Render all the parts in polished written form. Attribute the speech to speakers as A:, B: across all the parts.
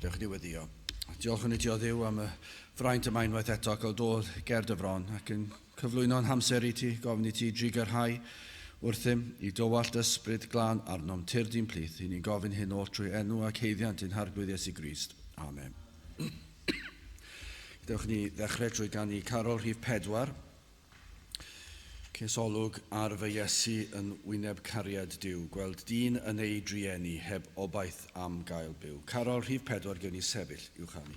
A: Dewch ni weddio. Diolchwn i ti o Dduw am y fraint yma unwaith eto cael dod ger dy fron ac yn cyflwyno'n hamser i ti, gofyn i ti drugarhau wrthym i dywallt ysbryd glân arnom tyrd i'n plith. I ni'n gofyn hyn oll trwy enw ac haeddiant ein Harglwydd Iesu Grist. Amen. Dewch ni ddechrau trwy ganu carol rhif 4. Ces olwg ar fy Iesu yn wyneb cariad Duw, gweld dyn yn ei drueni heb obaith am gael byw. Carol rhif 4 gewn ni sefyll i'w chanu.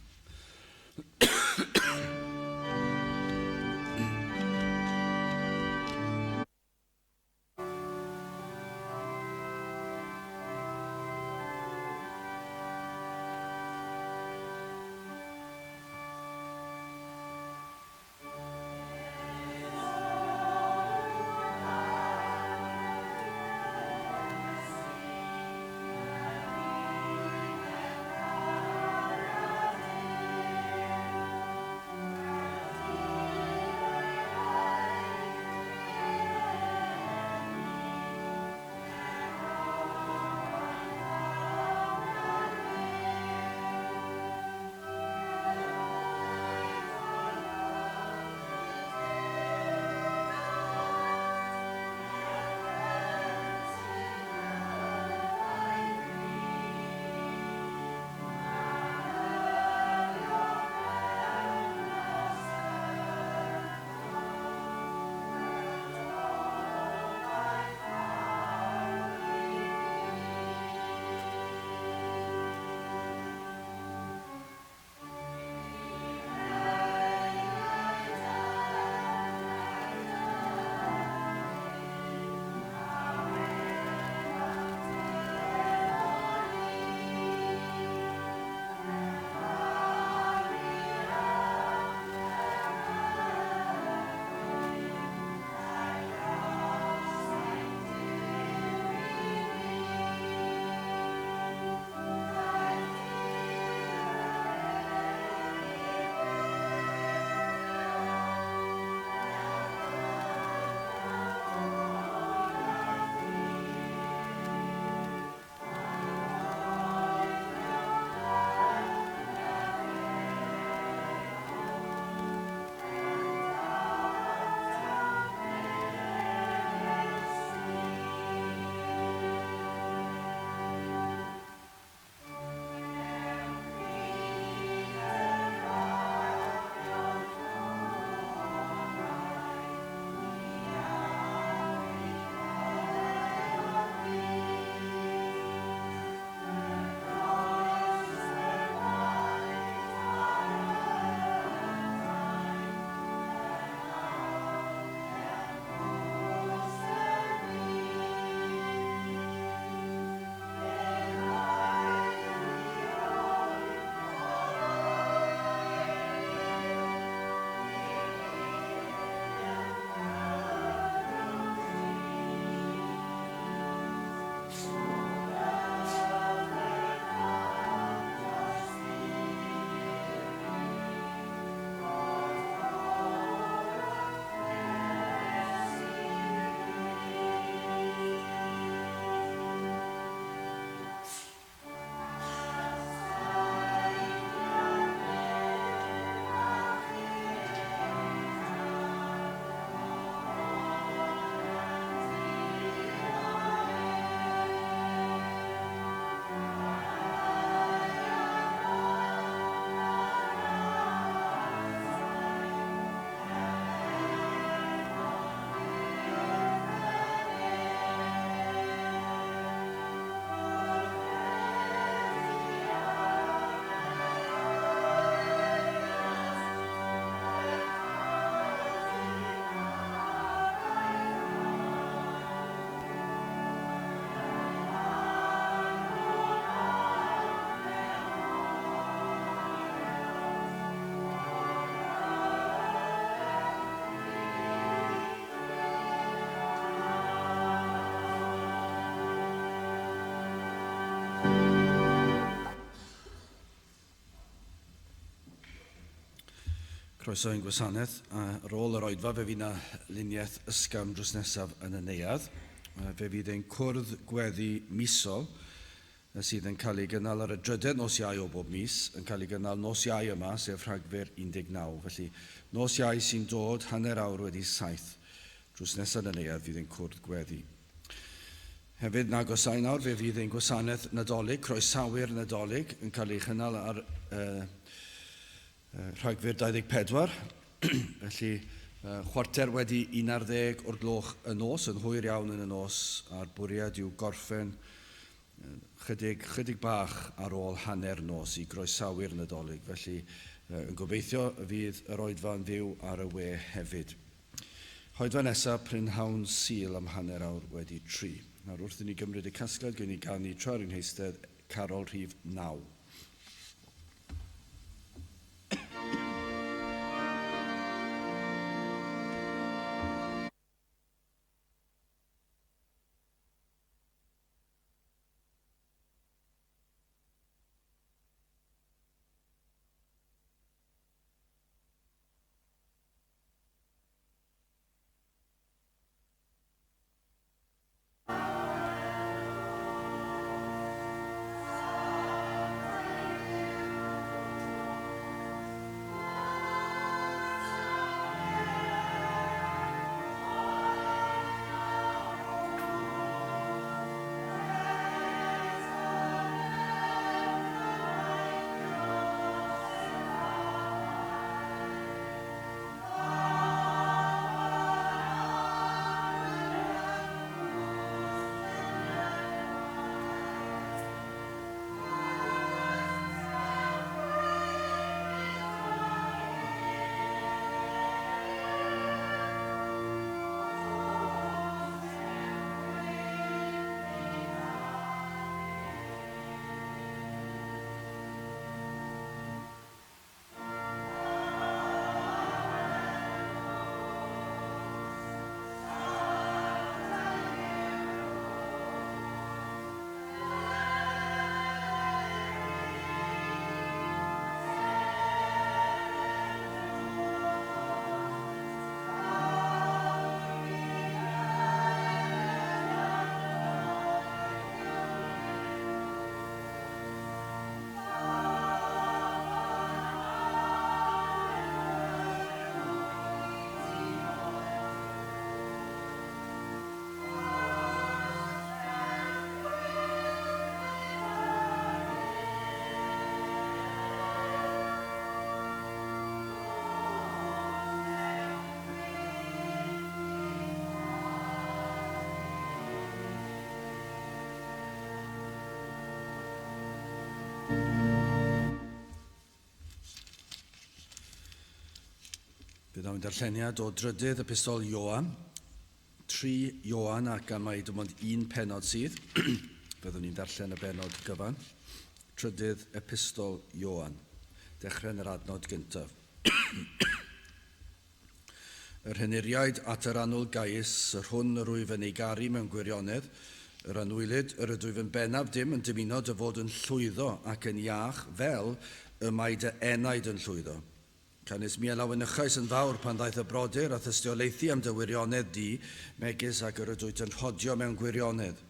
A: Croeso i'n gwasanaeth. Ar ôl yr oedfa fe fydd 'na luniaeth ysgafn drws nesaf yn y neuadd. Fe fydd ein cwrdd gweddi misol. sydd yn cael ei gynnal ar y drydedd nos Iau o bob mis, yn cael ei gynnal nos Iau yma, sef Rhagfyr 19. Felly, nos Iau sy'n dod 7:30. Drws nesaf yn y neuadd fydd ein cwrdd gweddi. Hefyd, yn agosau nawr, fe fydd ein gwasanaeth Nadolig, croesawu'r Nadolig, yn cael ei chynnal ar Rhagfyr 24. Felly, 11:15 o'r gloch y nos, yn hwyr iawn yn y nos, a'r bwriad yw gorffen chydig bach ar ôl hanner nos i groesawu'r Nadolig. Felly, yn gobeithio y fydd yr oedfa'n fyw ar y we hefyd. Oedfa nesaf prynhawn Sul am 3:30. Nawr, wrth i ni gymryd y casgliad, gwn i ganu tra rwy'n heistedd carol rhif 9. Bydd o'n darlleniad o drydydd epistol Ioan, 3 Ioan, ac am mai dim ond un pennod sydd, byddwn ni'n darllen y bennod gyfan. Trydydd epistol Ioan, dechrau yn yr adnod gyntaf. Yr henuriaid at yr annwyl Gaius, yr hwn yr wyf yn ei garu mewn gwirionedd, yr anwylyd yr ydwyf yn bennaf dim yn dymuno dy fod yn llwyddo ac yn iach fel y mae dy enaid yn llwyddo. Canys mi a lawenychais yn fawr pan ddaeth y brodyr a thystiolaethu am dy wirionedd di, megis ac yr ydwyt yn rhodio mewn gwirionedd.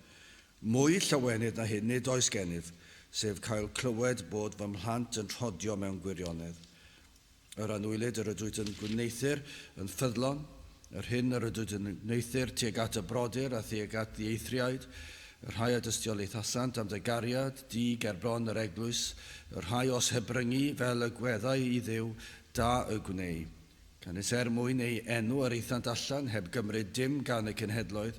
A: Mwy llawenydd na hyn nid oes gennyf, sef cael clywed bod fy mhlant yn rhodio mewn gwirionedd. Yr anwylyd yr ydwyt yn gwneuthur yn ffyddlon, yr hyn yr ydwyt yn gwneuthur tuag at y brodyr a thuag at ddieithriaid, y rhai a dystiolaethasant am dy gariad di gerbron yr eglwys, y rhai os hebryngu fel y gweddau i Dduw, da y gwnei. Canys er mwyn ei enw yr aethant allan heb gymryd dim gan y cenhedloedd,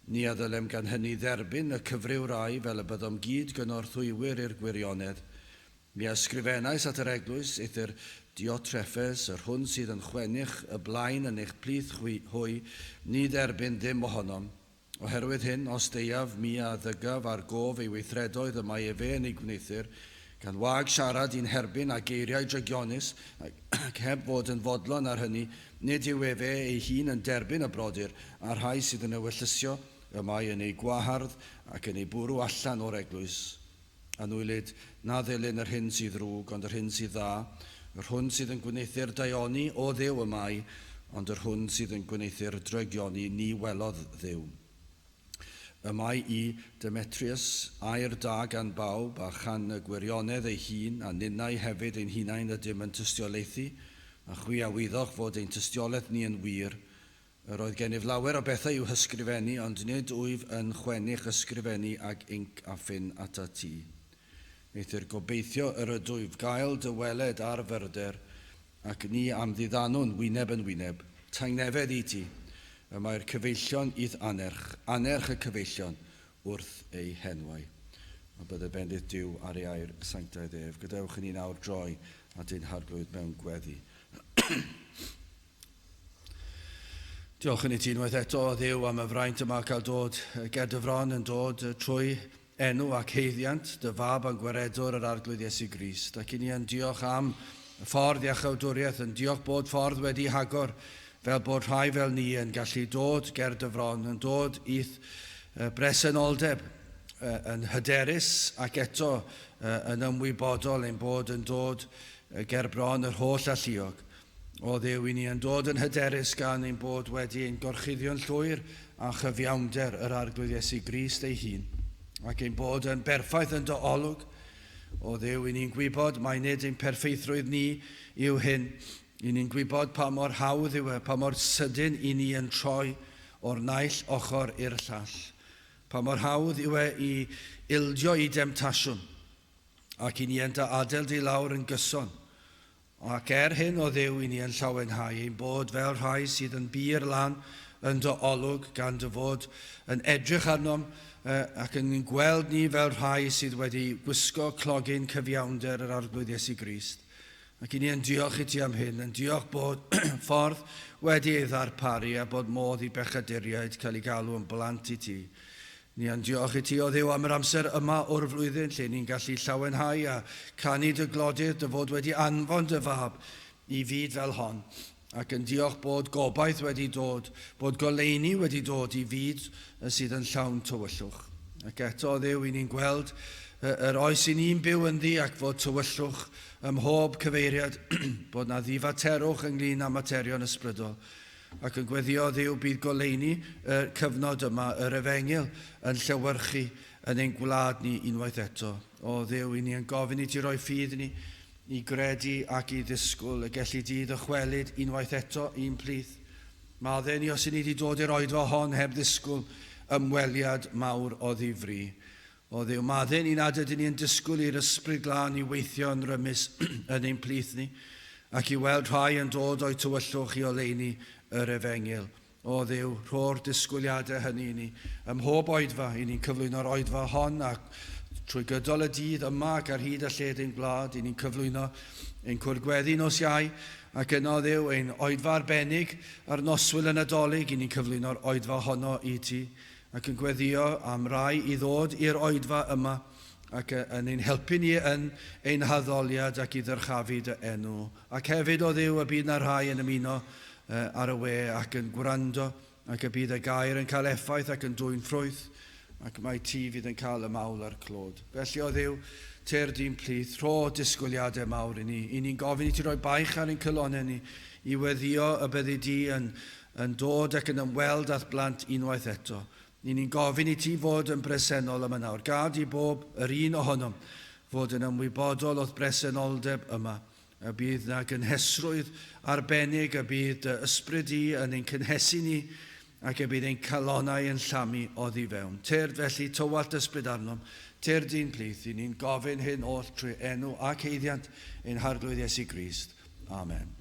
A: ni a ddylem gan hynny dderbyn y cyfryw rai fel y byddom gyd gynorthwywyr i'r gwirionedd. Mi a ysgrifennais at yr eglwys, eithr Diotreffes, yr hwn sydd yn chwennych y blaen yn eich plith hwy, ni dderbyn ddim ohonom. Oherwydd hyn, os deuaf mi a ddygaf ar gof ei weithredoedd y mae efe yn ei gwneuthur, gan wag siarad i'n herbyn a geiriau drygionus, ac heb fod yn fodlon ar hynny, nid yw efe ei hun yn derbyn y brodyr a'r rhai sydd yn ewyllysio, y mae yn ei gwahardd ac yn ei bwrw allan o'r eglwys. Anwylyd, na ddilyn yr hyn sydd ddrwg, ond yr hyn sydd dda, yr hwn sydd yn gwneuthur daioni o Dduw y mae, ond yr hwn sydd yn gwneuthur drygioni ni welodd Dduw. Y mae i Demetrius air da gan bawb a chan y gwirionedd ei hun a ninnau hefyd ein hunain ydym yn tystiolaethu, a chwi a wyddoch fod ein tystiolaeth ni yn wir. Yr oedd gennyf lawer o bethau i'w hysgrifennu, ond nid wyf yn chwennych ysgrifennu ag inc a ffyn atat ti. Eithr gobeithio yr ydwyf gael dy weled ar fyrder, ac ni am ddiddanwn wyneb yn wyneb. Tangnefedd i ti, y mae'r cyfeillion i'th anerch, anerch y cyfeillion wrth eu henwau. A bydde bendith Duw ar ei air sanctaidd ef. Gadewch i ni nawr droi at ein Harglwydd mewn gweddi. Diolch yn i ti unwaith eto, o Dduw, am y fraint yma cael dod ger dy fron yn dod trwy enw ac haeddiant dy fab a'n gwaredwr yr Arglwydd Iesu Grist. Ac i ni yn diolch am y ffordd iachawdwriaeth, yn diolch bod ffordd wedi hagor, fel bod rhai fel ni yn gallu dod ger dy fron, yn dod i'th bresenoldeb yn hyderus ac eto yn ymwybodol ein bod yn dod ger bron yr holl alluog. O Dduw, i ni yn dod yn hyderus gan ein bod wedi ein gorchuddio'n llwyr a chyfiawnder yr Arglwydd Iesu Grist ei hun, ac ein bod yn berffaith yn dy olwg. O Dduw, i ni'n gwybod mai nid ein perffeithrwydd ni yw hyn. I ni'n gwybod pa mor hawdd yw e, pa mor sydyn i ni yn troi o'r naill ochr i'r llall. Pa mor hawdd yw e i ildio i demtasiwn, ac i ni yn dy adael di lawr yn gyson. Ac er hyn, o Dduw, i ni yn llawenhau ein bod fel rhai sydd yn bur lan yn dy olwg, gan dy fod yn edrych arnom ac yn gweld ni fel rhai sydd wedi gwisgo clogyn cyfiawnder yr Arglwydd Iesu Grist. Ac i ni yn diolch i ti am hyn, yn diolch bod ffordd wedi ei ddarparu a bod modd i bechaduriaid cael ei galw yn blant i ti. Ni yn diolch i ti, o Dduw, am yr amser yma o'r flwyddyn lle ni'n gallu llawenhau a canu dy glodydd, dy fod wedi anfon dy fab i fyd fel hon, ac yn diolch bod gobaith wedi dod, bod goleuni wedi dod i fyd sydd yn llawn tywyllwch. Ac eto, o Dduw, i ni'n gweld yr oes i ni'n byw ynddi ac fod tywyllwch ym mhob cyfeiriad, bod na ddifaterwch ynglyn â materion ysbrydol. Ac yn gweddio, Dduw, bydd goleuni y cyfnod yma, yr efengyl, yn llewyrchu yn ein gwlad ni unwaith eto. O Dduw, i ni yn gofyn i ti roi ffydd ni, i gredu ac i ddisgwyl y gelli di ddychwelyd unwaith eto i'n plith. Maddau ni os i ni wedi dod i'r oedfa hon heb ddisgwyl ymweliad mawr o ddifri. O Dduw, maddau ni nad ydyn ni yn disgwyl i'r ysbryd glân i weithio yn rymus yn ein plith ni, ac i weld rhai yn dod o'i tywyllwch i oleuni yr efengyl. O Dduw, rho'r disgwyliadau hynny i ni. Ym mhob oedfa, i ni'n cyflwyno'r oedfa hon ac trwy gydol y dydd yma ac ar hyd a lled ein gwlad, i ni'n cyflwyno ein cwrdd gweddi nos Iau, ac yno, Dduw, ein oedfa arbennig ar noswyl y Nadolig, i ni'n cyflwyno'r oedfa honno i ti, ac yn gweddio am rai i ddod i'r oedfa yma, ac yn ein helpu ni yn ein haddoliad ac i ddyrchafu dy enw. Ac hefyd, o Dduw, y bydd na rhai yn ymuno ar y we ac yn gwrando, ac y bydd y gair yn cael effaith ac yn dwyn ffrwyth, ac mae ti fydd yn cael y mawl a'r clod. Felly, o Dduw, tyrd i'n plith, rho disgwyliadau mawr i ni. I ni'n gofyn i ti roi baich ar ein calonnau ni, i weddio y byddi di yn dod ac yn ymweld â'th blant unwaith eto. I ni'n gofyn i ti fod yn bresennol yma nawr. Gad i bob yr un ohonom fod yn ymwybodol o'th bresenoldeb yma. Y bydd na gynhesrwydd arbennig, y bydd dy ysbryd di yn ein cynhesu ni, ac y bydd ein calonnau yn llamu oddi fewn. Tyrd felly, tywallt ysbryd arnom, tyrd i'n plith, i ni'n gofyn hyn oll trwy enw ac haeddiant ein Harglwydd Iesu Grist. Amen.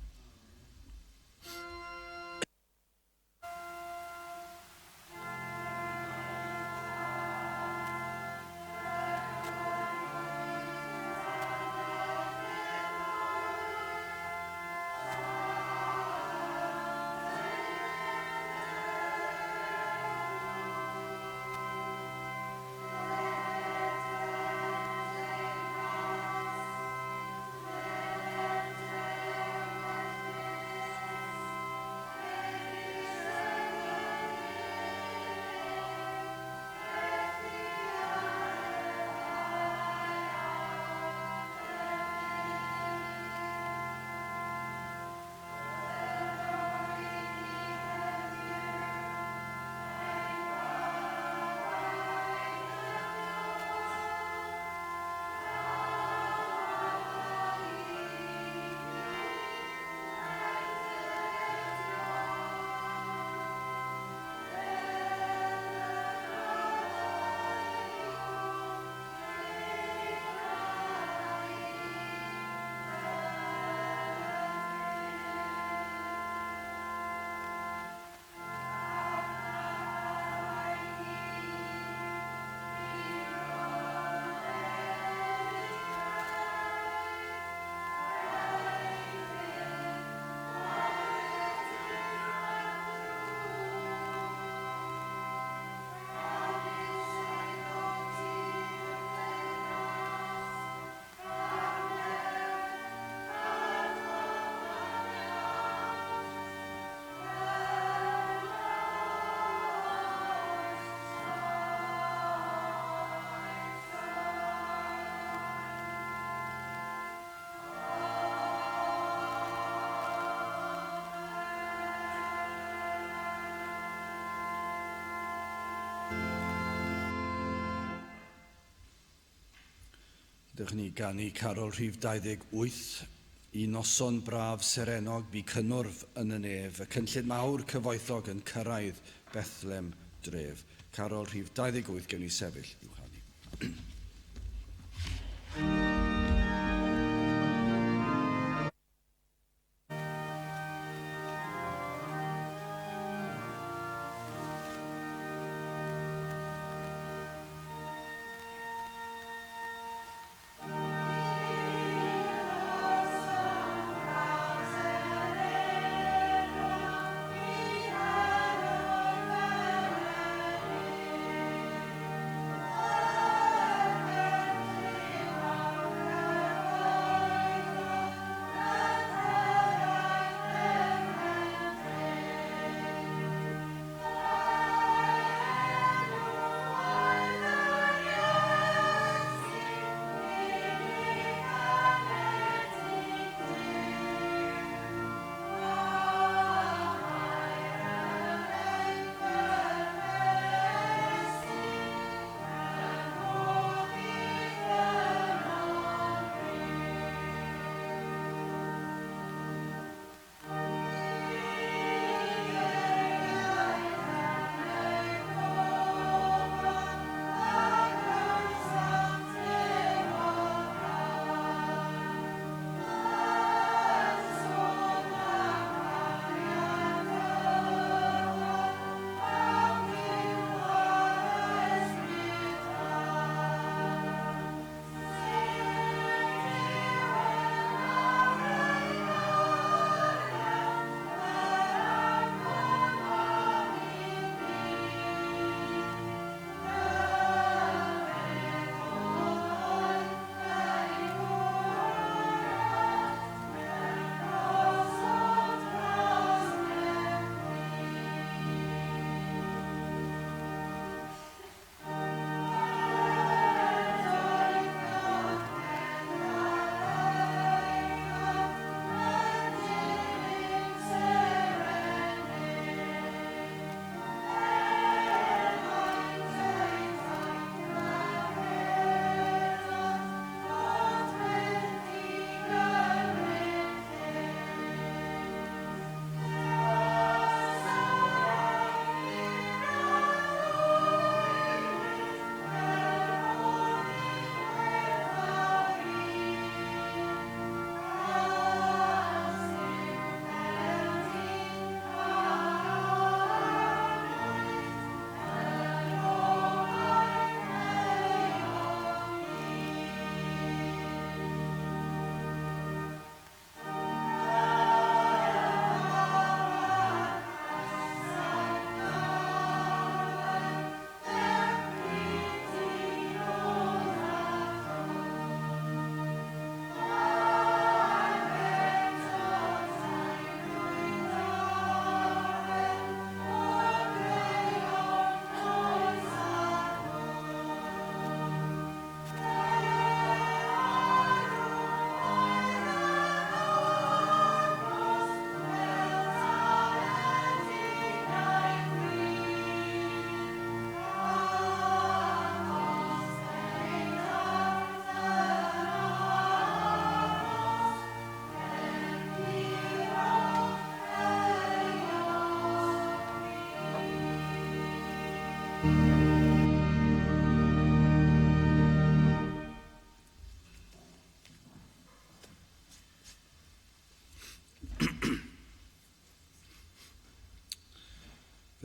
A: Dewch ni ganu carol rhif 28 i noson braf serennog bu cynnwrf yn y nef, y cynllun mawr cyfoethog yn cyrraedd Bethlem dref. Carol rhif 28 gewn ni sefyll i'w chanu.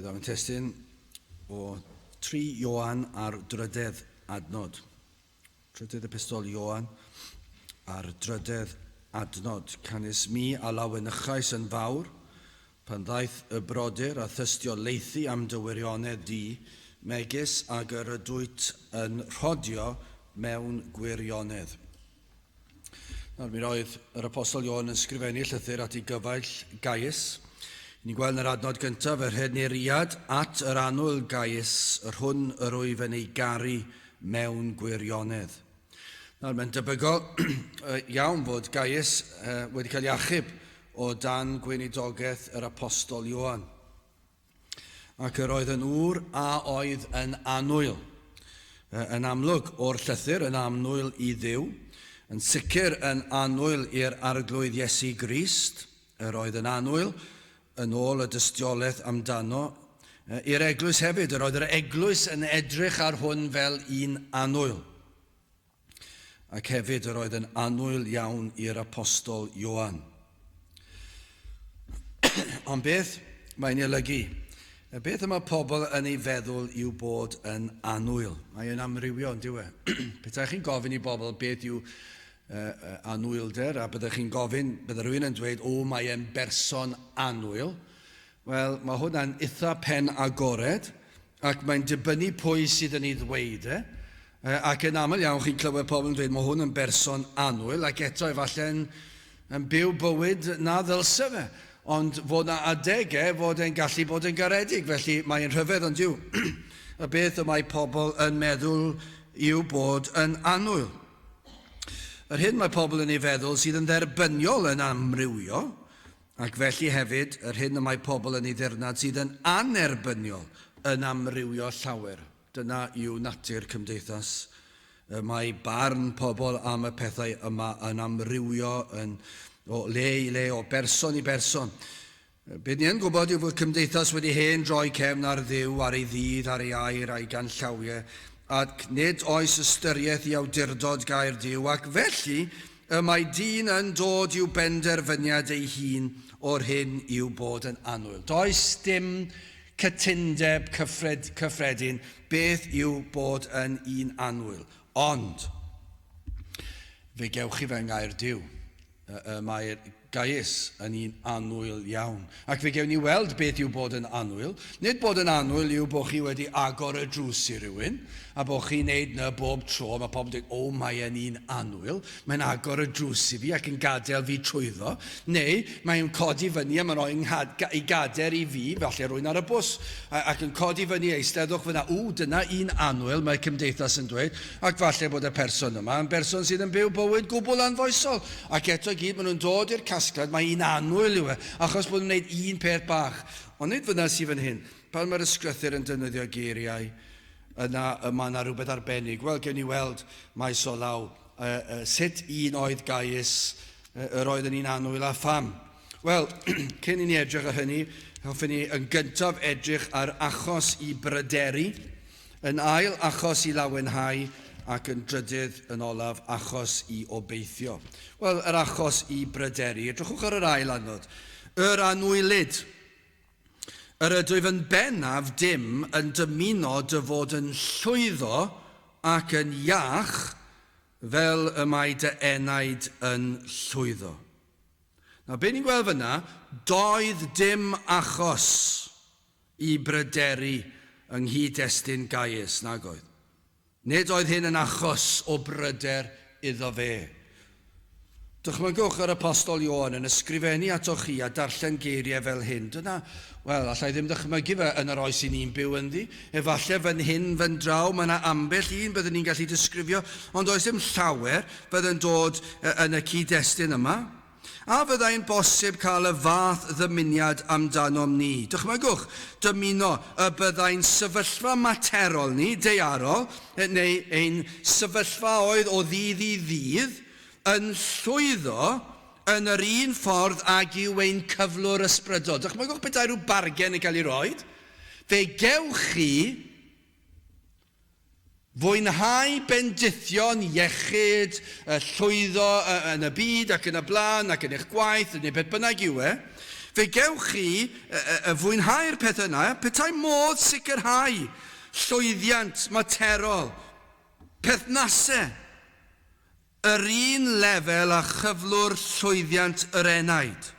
A: Byddaf yn testun o 3 Ioan ar drydedd adnod. Trydydd epistol Ioan a'r drydedd adnod. Canys mi a lawenychais yn fawr pan ddaeth y brodyr a thystiolaethu am dy wirionedd di, megis ag yr ydwyt yn rhodio mewn gwirionedd. Nawr, mi roedd yr Apostol Ioan yn sgrifennu llythyr at ei gyfaill Gaius. Ni'n gweld yn yr adnod gyntaf yr henuriad at yr annwyl Gaius, yr hwn yr wyf yn ei garu mewn gwirionedd. Nawr, mae'n debygol iawn fod Gaius wedi cael ei achub o dan gweinidogaeth yr Apostol Ioan. Ac yr oedd yn ŵr a oedd yn annwyl. Yn amlwg o'r llythyr, yn annwyl i Dduw. Yn sicr yn annwyl i'r Arglwydd Iesu Grist, yr oedd yn annwyl, yn ôl y dystiolaeth amdano, i'r eglwys hefyd. Yr oedd yr eglwys yn edrych ar hwn fel un annwyl. Ac hefyd yr oedd yn annwyl iawn i'r apostol Ioan. Ond beth mae'n ei olygu? Beth y mae pobl yn ei feddwl yw bod yn annwyl? Mae e'n amrywio, yn dyw e? Petai chi'n gofyn i bobl beth yw anwylder, a byddech chi'n gofyn, bydde rhywun yn dweud, o, mae e'n berson annwyl. Wel, mae hwnna'n itha pen agored, ac mae'n dibynnu pwy sydd yn ei ddweud e. Ac yn aml iawn chi'n clywed pobl yn dweud mae hwn yn berson annwyl, ac eto efallai yn, yn byw bywyd na ddylse fe. Ond fod na adegau fod e'n gallu bod yn garedig, felly mae'n rhyfedd ond yw. Y beth y mae pobl yn meddwl yw bod yn annwyl. Yr hyn mae pobl yn ei feddwl sydd yn dderbyniol yn amrywio, Ac felly hefyd, yr hyn y mae pobl yn ei ddirnad sydd yn annerbyniol yn amrywio llawer. Dyna yw natur cymdeithas. Y mae barn pobl am y pethau yma yn amrywio yn, o le i le, o berson i berson. Beth ni yn gwybod yw fod cymdeithas wedi hen droi cefn ar Dduw, ar ei ddydd, ar ei air a'i ganllawiau, ac nid oes ystyriaeth i awdurdod gair Duw, ac felly Y mae dyn yn dod i'w benderfyniad ei hun o'r hyn yw bod yn annwyl. Does dim cytundeb cyffred, cyffredin beth yw bod yn un annwyl. Ond, fe gewch chi fe yng ngair Duw. Y mae'r Gaius yn un annwyl iawn. Ac fe gewn ni weld beth yw bod yn annwyl. Nid bod yn annwyl yw bod chi wedi agor y drws i rywun, a bod chi'n neud 'na bob tro, mae pobl yn dweud, o, mae e'n un annwyl, mae'n agor y drws i fi ac yn gadael fi trwyddo. Neu mae'n codi fyny a mae'n rhoi ei gader i fi, falle rwy'n ar y bws, ac yn codi fyny, eisteddwch fyna, ww, dyna un annwyl, mae cymdeithas yn dweud, ac falle bod y person yma yn berson sydd yn byw bywyd gwbl anfoesol. Ac eto i gyd, maen nhw'n dod i'r casgliad mai un annwyl yw e, achos bod nhw'n gwneud un peth bach. Ond nid fyna sydd fan hyn. Pan mae'r ysgrythur yn defnyddio geiriau, yna y mae yna rhywbeth arbennig. Wel, gewn ni weld maes o law sut un oedd Gaius, yr oedd yn un annwyl a pham. Wel, cyn i ni edrych ar hynny, hoffwn ni yn gyntaf edrych ar achos i bryderu, yn ail achos i lawenhau, ac yn drydydd yn olaf achos i obeithio. Wel, yr achos i bryderu. Edrychwch ar yr ail adnod. Yr anwylyd. Yr ydwyf yn bennaf dim yn dymuno dy fod yn llwyddo ac yn iach fel y mae dy enaid yn llwyddo. Nawr, be ni'n gweld fyna, doedd dim achos i bryderu yng nghyd-destun Gaius, nag oedd. Nid oedd hyn yn achos o bryder iddo fe. Dychmygwch yr Apostol Ioan yn ysgrifennu atoch chi a darllen geiriau fel hyn. Dyna, wel, allai ddim dychmygu fe yn yr oes i ni'n byw ynddi. Efallai fan hyn, fan draw, mae yna ambell un byddwn ni'n gallu disgrifio, ond does dim llawer fydd yn dod yn y cyd-destun yma. A fyddai'n bosib cael y fath ddymuniad amdanom ni? Dychmygwch, dymuno y byddai'n sefyllfa materol ni, daearol, neu ein sefyllfaoedd o ddydd i ddydd, yn llwyddo yn yr un ffordd ag yw ein cyflwr ysbrydol. Dychmygwch petai rhyw bargen yn cael ei roed. Fe gewch chi fwynhau bendithion iechyd, y llwyddo yn y byd ac yn y blaen ac yn eich gwaith neu beth bynnag yw e. Fe gewch chi fwynhau'r peth yna petai modd sicrhau llwyddiant materol, perthnasau, yr un lefel â chyflwr llwyddiant yr enaid.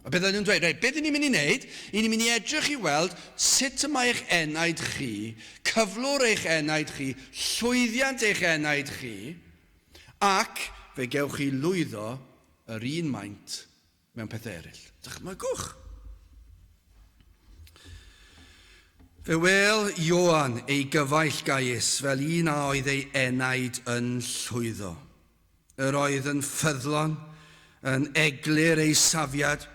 A: A beth oedden nhw'n dweud? Reit, beth ni'n mynd i wneud? I ni'n mynd i edrych i weld sut y mae eich enaid chi, cyflwr eich enaid chi, llwyddiant eich enaid chi, ac fe gewch chi lwyddo yr un maint mewn pethau eraill. Dychmygwch! Fe wêl Ioan ei gyfaill Gaius fel un a oedd ei enaid yn llwyddo. Yr oedd yn ffyddlon, yn eglur ei safiad,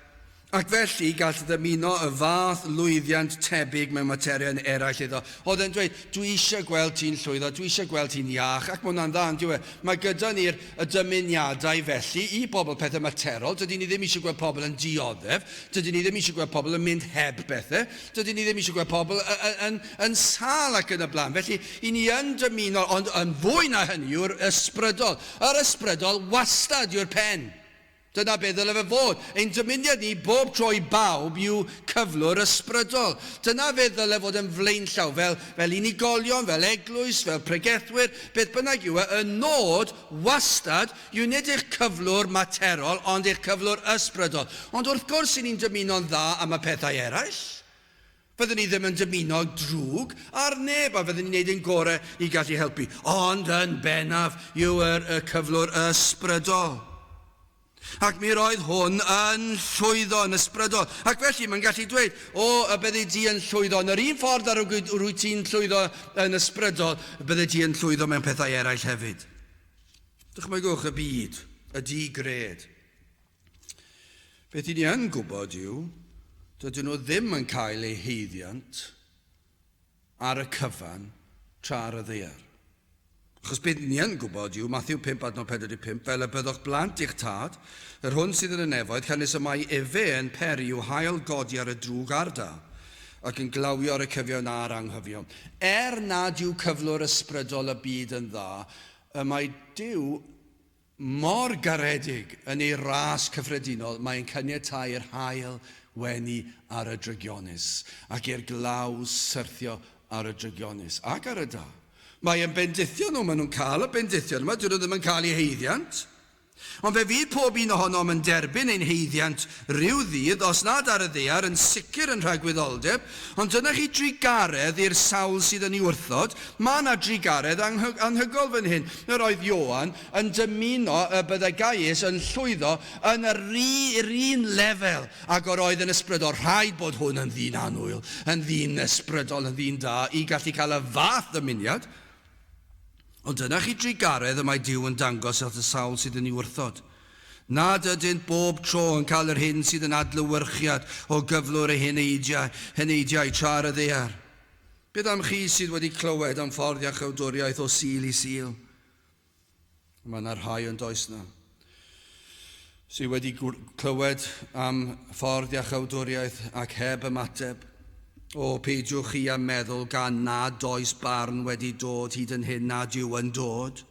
A: Ac felly gall ddymuno y fath lwyddiant tebyg mewn materion eraill iddo. Oedd e'n dweud, dwi eisiau gweld ti'n llwyddo, dwi eisiau gweld ti'n iach, ac mae hwnna'n dda, yn dyw e? Mae gyda ni'r y dymuniadau felly i bobl pethau materol, dydyn ni ddim eisiau gweld pobl yn dioddef, dydyn ni ddim eisiau gweld pobl yn mynd heb bethau, dydyn ni ddim eisiau gweld pobl yn, yn, yn sâl ac yn y blaen. Felly, i ni yn dymuno, ond yn fwy na hynny yw'r ysbrydol. Yr ysbrydol wastad yw'r pen. Dyna beth ddyle fe fod. Ein dymuniad ni bob tro i bawb yw cyflwr ysbrydol. Dyna fe ddyle fod yn flaenllaw, fel, fel unigolion, fel eglwys, fel pregethwyr, beth bynnag yw e, y nod wastad yw nid eich cyflwr materol, ond eich cyflwr ysbrydol. Ond wrth gwrs, i ni'n dymuno'n dda am y pethau eraill. Fyddwn ni ddim yn dymuno drwg ar neb a fyddwn ni'n neud ein gorau i gallu helpu. Ond yn bennaf yw yr, y cyflwr ysbrydol. Ac mi roedd hwn yn llwyddo yn ysbrydol. Ac felly mae'n gallu dweud, o, y byddi di yn llwyddo yn yr un ffordd ar rwyt ti'n llwyddo yn ysbrydol, y byddi di yn llwyddo mewn pethau eraill hefyd. Dychmygwch y byd, y di-gred. Beth i ni yn gwybod yw, dydyn nhw ddim yn cael eu haeddiant ar y cyfan tra ar y ddaear. Achos beth ni yn gwybod yw, Matthew 5 adnod 45, fel y byddwch blant i'ch tad, yr hwn sydd yn y nefoedd, canys y mae efe yn peri i'w haul godi ar y drwg a'r da, ac yn glawio ar y cyfiawn a'r anghyfiawn. Er nad yw cyflwr ysbrydol y byd yn dda, y mae Duw Mor garedig yn ei ras cyffredinol, mae'n caniatáu i'r haul wenu ar y drygionus, ac i'r glaw syrthio ar y drygionus, ac ar y da. Mae e'n bendithio nhw, maen nhw'n cael y bendithion yma, dyn nhw ddim yn cael eu haeddiant. Ond fe fydd pob un ohonom yn derbyn ein haeddiant ryw ddydd, os nad ar y ddaear, yn sicr yn rhagwyddoldeb, Ond dyna chi drugaredd i'r sawl sydd yn ei wrthod. Mae yna drugaredd anhygoel fan hyn. Yr oedd Ioan yn dymuno y byddai Gaius yn llwyddo yn yr un lefel ag yr oedd yn ysbrydol. Rhaid bod hwn yn ddyn annwyl, yn ddyn ysbrydol, yn ddyn da, i gallu cael y fath ddymuniad. Ond dyna chi drugaredd y mae Duw yn dangos at y sawl sydd yn ei wrthod. Nad ydynt bob tro yn cael yr hyn sydd yn adlewyrchiad o gyflwr eu heneidiau, heneidiau tra ar y ddaear. Beth am chi sydd wedi clywed am ffordd iachawdwriaeth o Sul i Sul? Mae yna rhai ond oes na sydd wedi clywed am ffordd iachawdwriaeth ac heb ymateb. O, peidiwch chi â meddwl gan nad oes barn wedi dod hyd yn hyn nad yw yn dod.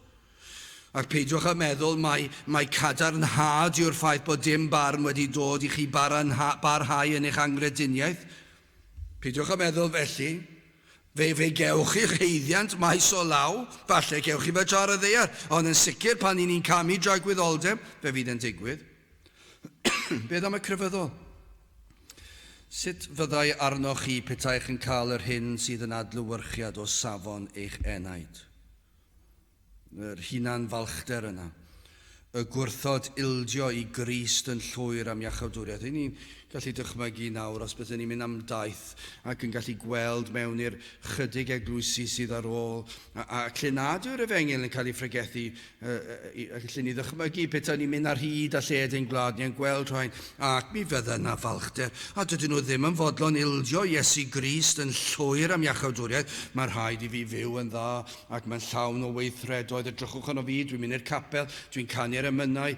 A: Ac peidiwch â meddwl mai, mai cadarnhad yw'r ffaith bod dim barn wedi dod i chi barhau yn eich anghrediniaeth. Peidiwch â meddwl felly. Fe, fe gewch chi'ch haeddiant maes o law, falle gewch chi fe tra ar y ddaear, ond yn sicr pan i ni'n camu dragwyddoldeb, fe fydd yn digwydd. Beth am y crefyddol? Sut fyddai arnoch chi petaech yn cael yr hyn sydd yn adlewyrchiad o safon eich enaid? Yr hunan falchder yna. Y gwrthod ildio i Grist yn llwyr am iachawdwriaeth. Ry'n ni'n gallu dychmygu nawr os byddwn ni'n mynd am daith ac yn gallu gweld mewn i'r chydig eglwysi sydd ar ôl, a, ac lle nad yw'r efengyl yn cael ei phregethu, a gallu ni ddychmygu petai ni'n mynd ar hyd a lled ein gwlad ni yn gweld rhain, ac mi fydda yna falchder, a dydyn nhw ddim yn fodlon ildio Iesu Grist yn llwyr am iachawdwriaeth, mae rhaid i fi fyw yn dda, ac mae'n llawn o weithredoedd. Edrychwch arno fi, dwi'n mynd i'r capel, dwi'n canu'r emynau,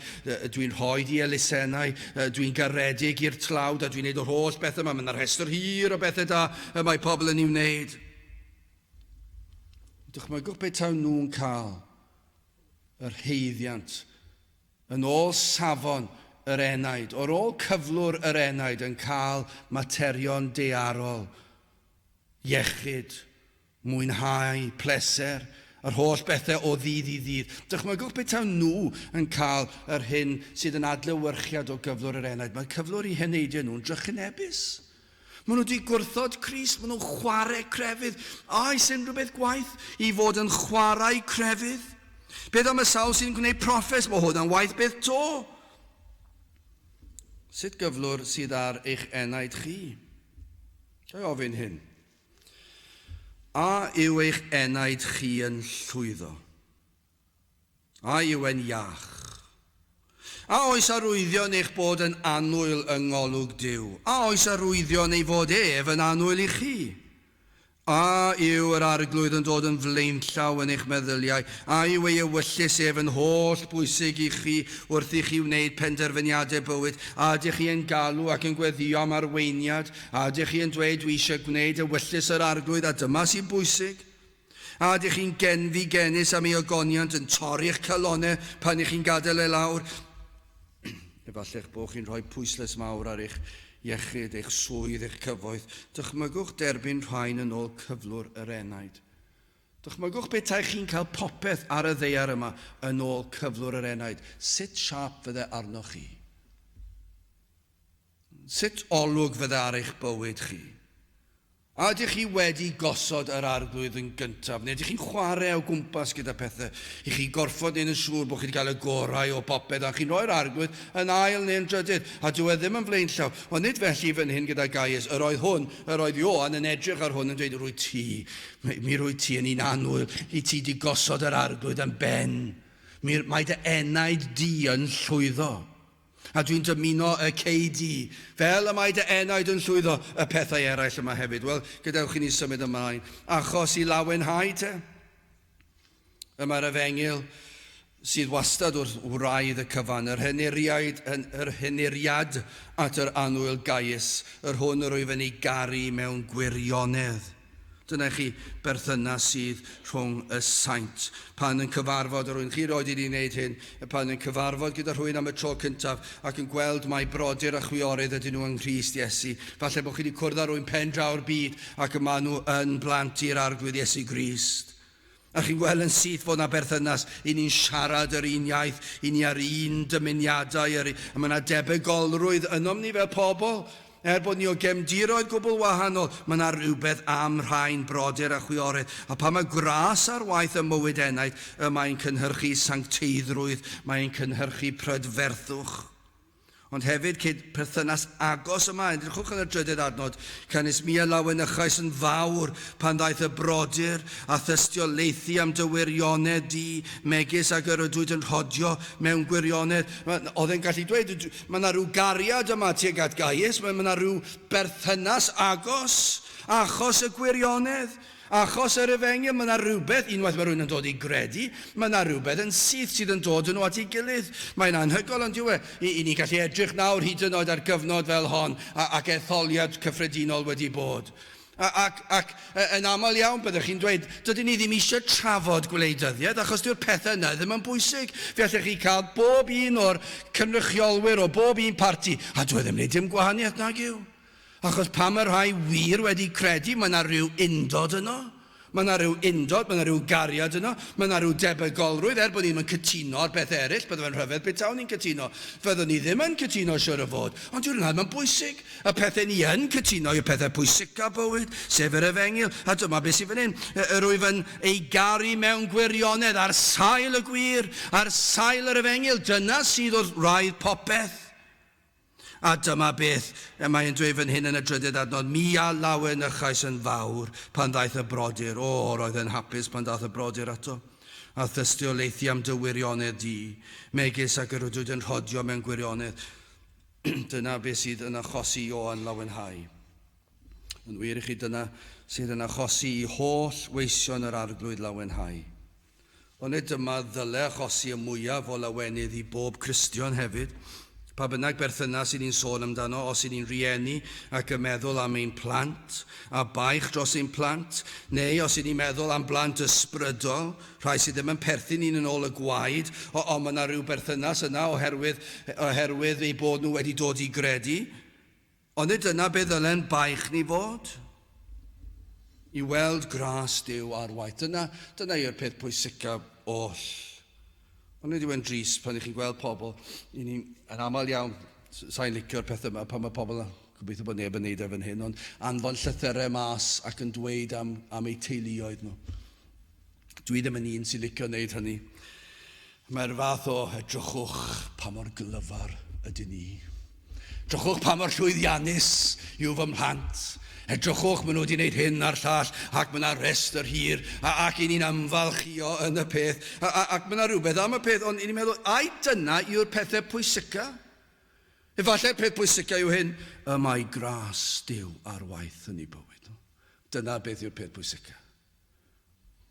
A: dwi'n rhoi i elusennau, dwi'n garedig i'r tlawd, a dwi'n gwneud yr holl bethau yma. Mae yna rhestr hir o bethau da y mae pobl yn ei wneud. Dychmygwch beth taw nhw'n cael yr haeddiant yn ôl safon yr enaid, o'r ôl cyflwr yr enaid yn cael materion daearol, iechyd, mwynhau, pleser, yr holl bethau o ddydd i ddydd. Dychmygwch pe taw nhw yn cael yr hyn sydd yn adlewyrchiad o gyflwr yr enaid. Mae cyflwr eu heneidiau nhw'n drychinebus. Maen nhw wedi gwrthod Crist, maen nhw'n chwarae crefydd. Oes unrhyw beth gwaeth i fod yn chwarae crefydd? Beth am y sawl sy'n gwneud proffes? Mae hwnna'n waeth beth to. Sut gyflwr sydd ar eich enaid chi? Ga i ofyn hyn? A yw eich enaid chi yn llwyddo? A yw e'n iach? A oes arwyddion eich bod yn annwyl yng ngolwg Duw? A oes arwyddion ei fod ef yn annwyl i chi? A yw yr Arglwydd yn dod yn flaenllaw yn eich meddyliau? A yw ei ewyllys ef yn holl bwysig i chi wrth i chi wneud penderfyniadau bywyd? A ydych chi yn galw ac yn gweddïo am arweiniad? A ydych chi yn dweud, Dwi eisiau gwneud ewyllys yr Arglwydd a dyma sy'n bwysig? A ydych chi'n genfigenus am ei ogoniant, yn torri'ch calonnau pan ych chi'n gadael e lawr? Efallai eich bod chi'n rhoi pwyslais mawr ar eich iechyd, eich swydd, eich cyfoeth. Dychmygwch derbyn rhain yn ôl cyflwr yr enaid. Dychmygwch petai chi'n cael popeth ar y ddaear yma yn ôl cyflwr yr enaid. Sut siâp fydde arnoch chi? Sut olwg fydde ar eich bywyd chi? A ydych chi wedi gosod yr Arglwydd yn gyntaf, neu ydych chi'n chwarae o gwmpas gyda pethau i chi gorfod wneud yn siŵr bod chi wedi cael y gorau o bopeth, a chi'n rhoi'r Arglwydd yn ail neu'n drydydd, a dyw e ddim yn flaenllaw. Ond nid felly fan hyn gyda Gaius. Yr oedd hwn, yr oedd Ioan yn edrych ar hwn yn dweud, Rwyt ti, mi rwyt ti yn un annwyl, i ti di gosod yr Arglwydd yn ben. Mi, mae dy enaid di yn llwyddo. A dwi'n dymuno y cei di, fel y mae dy enaid yn llwyddo, y pethau eraill yma hefyd. Wel, gadewch i ni symud ymlaen. Achos i lawenhau te. Y mae'r efengyl sydd wastad wrth wraidd y cyfan, yr henuriaid, yr henuriad at yr annwyl Gaius, yr hwn yr wyf yn ei garu mewn gwirionedd. Dyna i chi berthynas sydd rhwng y saint. Pan yn cyfarfod â rhywun, chi roed i ni wneud hyn, pan yn cyfarfod gyda rhywun am y tro cyntaf ac yn gweld mai brodyr a chwiorydd ydyn nhw yng Nghrist Iesu. Falle bod chi wedi cwrdd â rhywun pen draw'r byd ac y maen nhw yn blant i'r Arglwydd Iesu Grist. A chi'n gweld yn syth fod 'na berthynas, i ni'n siarad yr un iaith, i ni â'r un dymuniadau, yr, a mae 'na debygolrwydd ynom ni fel pobl. Er bod ni o gefndiroedd gwbl wahanol, mae 'na rywbeth am rhain brodyr a chwiorydd. A pan mae gras ar waith ym mywyd enaid, y mae'n cynhyrchu sancteiddrwydd, mae'n cynhyrchu prydferthwch. Ond hefyd cyd perthynas agos yma. Edrychwch yn y drydydd adnod. Canys mi a lawenychais yn fawr pan ddaeth y brodyr a thystiolaethu am dy wirionedd di, megis ag yr ydwyt yn rhodio mewn gwirionedd. Oedd e'n gallu dweud, mae yna rhyw gariad yma tuag at Gaius, mae yna rhyw berthynas agos achos y gwirionedd. Achos yr efengyl, mae yna rywbeth, unwaith mae rhywun yn dod i gredu, mae yna rywbeth yn syth sydd yn dod yn nhw at ei gilydd. Mae'n anhygoel, ond yw e? I, i ni'n gallu edrych nawr hyd yn oed ar gyfnod fel hon a, ac etholiad cyffredinol wedi bod. A, ac, ac yn aml iawn byddwch chi'n dweud, dydyn ni ddim eisiau trafod gwleidyddiaeth achos dyw'r pethau yna ddim yn bwysig. Fe allech chi cael bob un o'r cynrychiolwyr o bob un parti, a dyw e ddim yn gwneud dim gwahaniaeth nag yw. Achos pan mae rhai wir wedi credu, mae yna rhyw undod yno. Mae yna rhyw undod, mae yna rhyw gariad yno, mae yna rhyw debygolrwydd, er bod ni ddim yn cytuno ar bethau eraill, bydde fe'n rhyfedd petawn ni'n cytuno. Fyddwn ni ddim yn cytuno, siŵr o fod. Ond dyw'r hynna ddim yn bwysig. Y pethau ni yn cytuno yw'r pethau pwysica bywyd, sef yr efengyl. A dyma beth sydd fan hyn. Yr wyf yn ei garu mewn gwirionedd, ar sail y gwir, ar sail yr efengyl. Dyna sydd wrth wraidd popeth. A dyma beth y mae yn dweud fan hyn yn y drydydd adnod, Mi a lawenychais yn fawr pan ddaeth y brodyr. O, roedd e'n hapus pan ddaeth y brodyr ato. A thystiolaethu am dy wirionedd di, megis ag yr ydwyt yn rhodio mewn gwirionedd. Dyna beth sydd yn achosi Ioan lawenhau. Yn wir i chi, dyna sydd yn achosi i holl weision yr Arglwydd lawenhau. Onid dyma ddyle achosi y mwyaf o lawenydd i bob Cristion hefyd? Pa bynnag berthynas i ni'n sôn amdano, os i ni'n rieni ac yn meddwl am ein plant, a baich dros ein plant, neu os i ni'n meddwl am blant ysbrydol, rhai sydd ddim yn perthyn i'n yn ôl y gwaed, o, ond mae yna rhyw berthynas yna oherwydd, oherwydd eu bod nhw wedi dod i gredu. Onid dyna be ddylen baich ni fod? I weld gras Duw ar waith. Dyna, dyna yw'r peth pwysicaf oll. Onid yw e'n drist pan ych chi'n gweld pobl, i ni, yn aml iawn, sa'n licio'r peth yma, pan mae pobl, gobeithio bod neb yn neud e fan hyn, ond anfon llythyrau mas ac yn dweud am, am eu teuluoedd nhw. Dwi ddim yn un sy'n licio wneud hynny. Mae'r fath o edrychwch pa mor glyfar ydyn ni. Drychwch pa mor llwyddiannus yw fy mhlant. Edrychwch, maen nhw wedi gwneud hyn a'r llall, ac mae yna restr hir, a, ac i ni'n ymfalchio yn y peth, a, a, ac mae yna rhywbeth am y peth, ond i ni'n meddwl, ai dyna yw'r pethau pwysica? Efallai'r peth pwysica yw hyn, y mae gras Duw ar waith yn eu bywyd nhw. Dyna beth yw'r peth pwysica.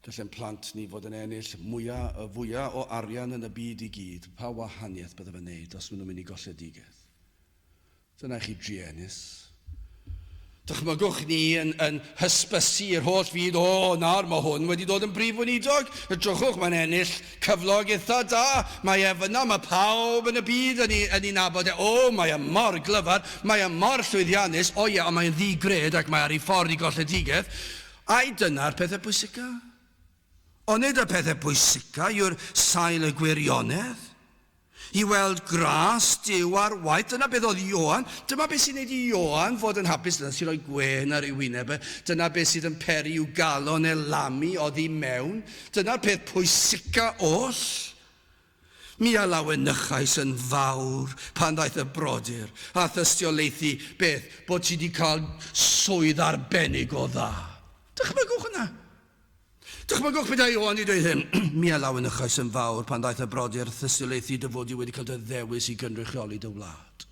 A: Gallem plant ni fod yn ennill mwya, y fwya o arian yn y byd i gyd, pa wahaniaeth bydde fe'n neud os maen nhw'n mynd i golledigaeth? Dyna i chi druenus. Dychmygwch ni yn, yn hysbysu i'r holl fyd, o, nawr mae hwn wedi dod yn brif weinidog. Edrychwch, mae'n ennill cyflog eitha da. Mae e fyna, mae pawb yn y byd yn ei, yn ei nabod e. O, mae e mor glyfar, mae e mor llwyddiannus. O ie, ond mae'n ddi-gred ac mae ar ei ffordd i golledigaeth. Ai dyna'r pethau pwysica? Onid y pethau pwysica yw'r sail y gwirionedd? I weld gras Duw ar waith. Dyna beth oedd Ioan. Dyma beth sy'n neud i Ioan fod yn hapus. Dyna sy'n rhoi gwên ar ei wyneb e. Dyna beth sydd yn peri i'w galon e lamu oddi mewn. Dyna'r peth pwysica oll. Mi a lawenychais yn fawr pan ddaeth y brodyr a thystiolaethu beth bod ti wedi cael swydd arbennig o dda. Dychmygwch hwnna. Dychmygwch petai Ioan 'di dweud hyn, Mi a lawenychais yn fawr pan ddaeth y brodyr thystiolaethu dy fod di wedi cael dy ddewis i gynrychioli dy wlad.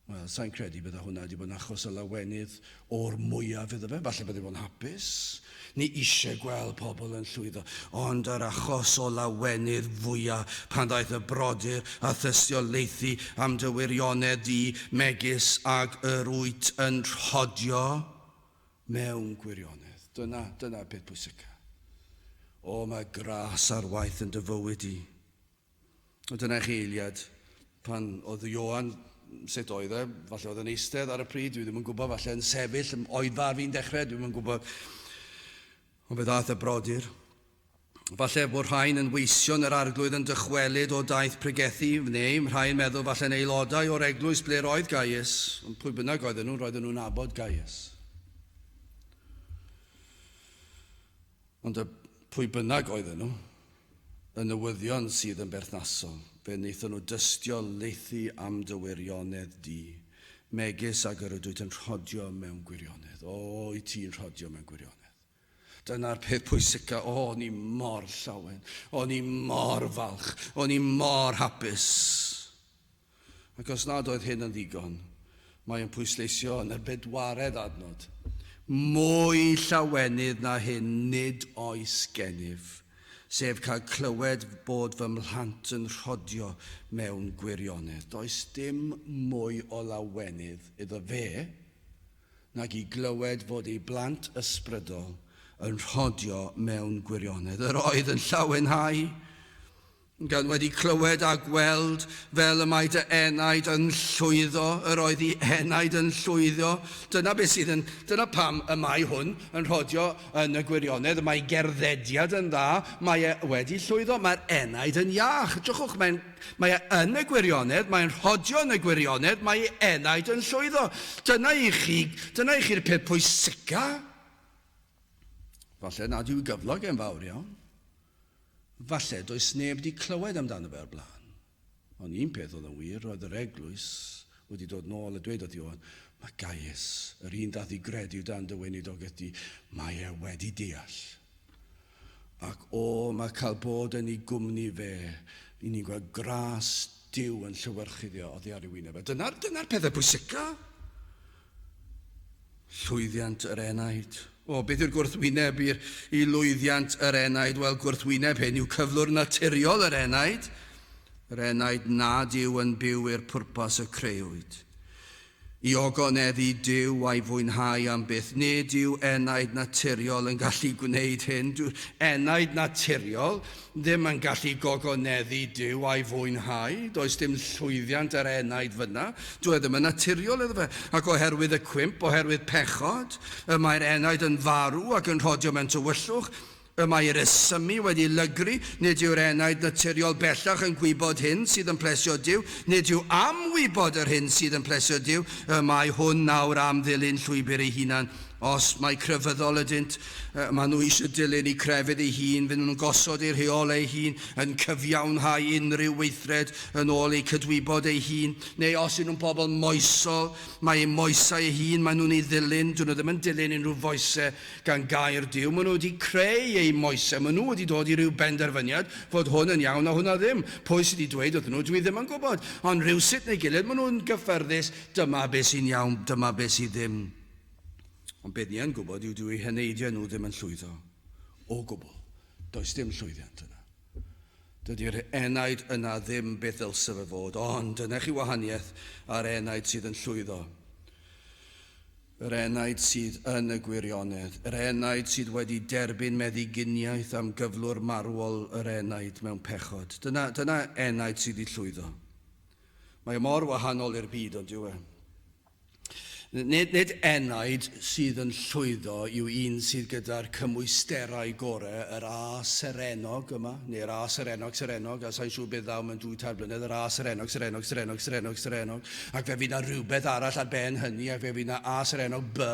A: Wel, sa'n credu bydde hwnna wedi bod yn achos o lawenydd o'r mwyaf iddo fe. Falle bydde fo'n hapus. Ni eisiau gweld pobl yn llwyddo. Ond yr achos o lawenydd fwyaf pan ddaeth y brodyr a thystiolaethu am dy wirionedd di megis ag yr wyt yn rhodio mewn gwirionedd. Dyna, dyna'r peth pwysica. O, mae gras ar waith yn dy fywyd i. A dyna i chi eiliad pan oedd Ioan, sut oedd e, falle oedd yn eistedd ar y pryd, dwi ddim yn gwybod, falle yn sefyll, oedfa ar fi'n dechrau, dwi ddim yn gwybod. Ond fe ddaeth y brodyr. Falle bod rhain yn weision yr arglwydd yn dychwelyd o daith pregethu, neu rhai'n meddwl falle'n aelodau o'r eglwys ble roedd Gaius, ond pwy bynnag oedden nhw, roedden nhw'n nabod Gaius. Ond y pwy bynnag oedden nhw, y newyddion sydd yn berthnasol, fe wnaethon nhw dystio laethu am dy wirionedd di, megis ag yr ydwyt yn rhodio mewn gwirionedd. O, i ti'n rhodio mewn gwirionedd. Dyna'r peth pwysica. O, o'n i mor llawen. O'n i mor falch. O'n i mor hapus. Ac os nad oedd hyn yn ddigon, mae yn pwysleisio yn y bedwaredd adnod. Mwy llawenydd na hyn nid oes gennyf, sef cael clywed bod fy mhlant yn rhodio mewn gwirionedd. Does dim mwy o lawenydd iddo fe nag i glywed fod ei blant ysbrydol yn rhodio mewn gwirionedd. Yr oedd yn llawenhau gan wedi clywed a gweld fel y mae dy enaid yn llwyddo, yr oedd ei enaid yn llwyddo. Dyna beth sydd yn, dyna pam y mae hwn yn rhodio yn y gwirionedd, y mae gerddediad yn dda, mae e wedi llwyddo, mae'r enaid yn iach. Drychwch, mae'n, mae e yn y gwirionedd, mae'n rhodio yn y gwirionedd, mae ei enaid yn llwyddo. Dyna i chi, dyna i chi'r peth pwysica. Falle nad yw gyflog e'n fawr iawn. Falle does neb 'di clywed amdano fe o'r blaen. Ond un peth oedd yn wir, roedd yr eglwys wedi dod nôl a dweud wrth Ioan, mae Gaius, yr un dath i gredu dan dy weinidogaeth di, mae e wedi deall. Ac o, mae cael bod yn ei gwmni fe, i ni'n gweld gras Duw yn llewyrchu iddo oddi ar ei wyneb e. Dyna'r dyna pethau pwysica. Llwyddiant yr enaid. O, beth yw'r gwrthwyneb i'r, i lwyddiant yr enaid? Wel, gwrthwyneb hyn yw cyflwr naturiol yr enaid, yr enaid nad yw yn byw i'r pwrpas y creuwyd. I ogoneddu Duw a'i fwynhau am byth. Nid yw enaid naturiol yn gallu gwneud hyn. Dyw'r enaid naturiol ddim yn gallu gogoneddu Duw a'i fwynhau. Does dim llwyddiant yr enaid fyna. Dyw e ddim yn naturiol iddo fe. Ac oherwydd y cwymp, oherwydd pechod, y mae'r enaid yn farw ac yn rhodio mewn tywyllwch, y mae ei resymu wedi lygru, nid yw'r enaid naturiol bellach yn gwybod hyn sydd yn plesio Duw, nid yw am wybod yr hyn sydd yn plesio Duw, y mae hwn nawr am ddilyn llwybr ei hunan. Os mai crefyddol ydynt, maen nhw eisiau dilyn eu crefydd eu hun, fy nhw'n gosod eu rheolau eu hun, yn cyfiawnhau unrhyw weithred yn ôl eu cydwybod eu hun. Neu os ydyn nhw'n bobl moesol, mae eu moesau eu hun maen nhw'n ei ddilyn, dyn nhw ddim yn dilyn unrhyw foesau gan gair Duw, maen nhw wedi creu eu moesau, maen nhw wedi dod i ryw benderfyniad fod hwn yn iawn a hwnna ddim. Pwy sydd wedi dweud wrthyn nhw, dwi ddim yn gwybod. Ond rhywsut neu gilydd, maen nhw'n gyffyrddus, dyma beth sy'n iawn, dyma beth sydd ddim. Ond beth ni yn gwybod yw dyw eu heneidiau nhw ddim yn llwyddo. O gwbl. Does dim llwyddiant yna. Dydy'r enaid yna ddim beth ddylse fe fod, ond dyna chi wahaniaeth a'r enaid sydd yn llwyddo. Yr enaid sydd yn y gwirionedd, yr enaid sydd wedi derbyn meddyginiaeth am gyflwr marwol yr enaid mewn pechod. Dyna, dyna enaid sydd wedi llwyddo. Mae o mor wahanol i'r byd, ond yw e? Nid, nid enaid sydd yn llwyddo yw un sydd gyda'r cymwysterau gorau, yr A serennog yma, neu'r A serennog serennog, a sa'n siŵr beth ddaw mewn dwy tair blynedd, yr A serennog serennog serennog serennog serennog, ac fe fydd na rhywbeth arall ar ben hynny, ac fe fydd na A serennog B,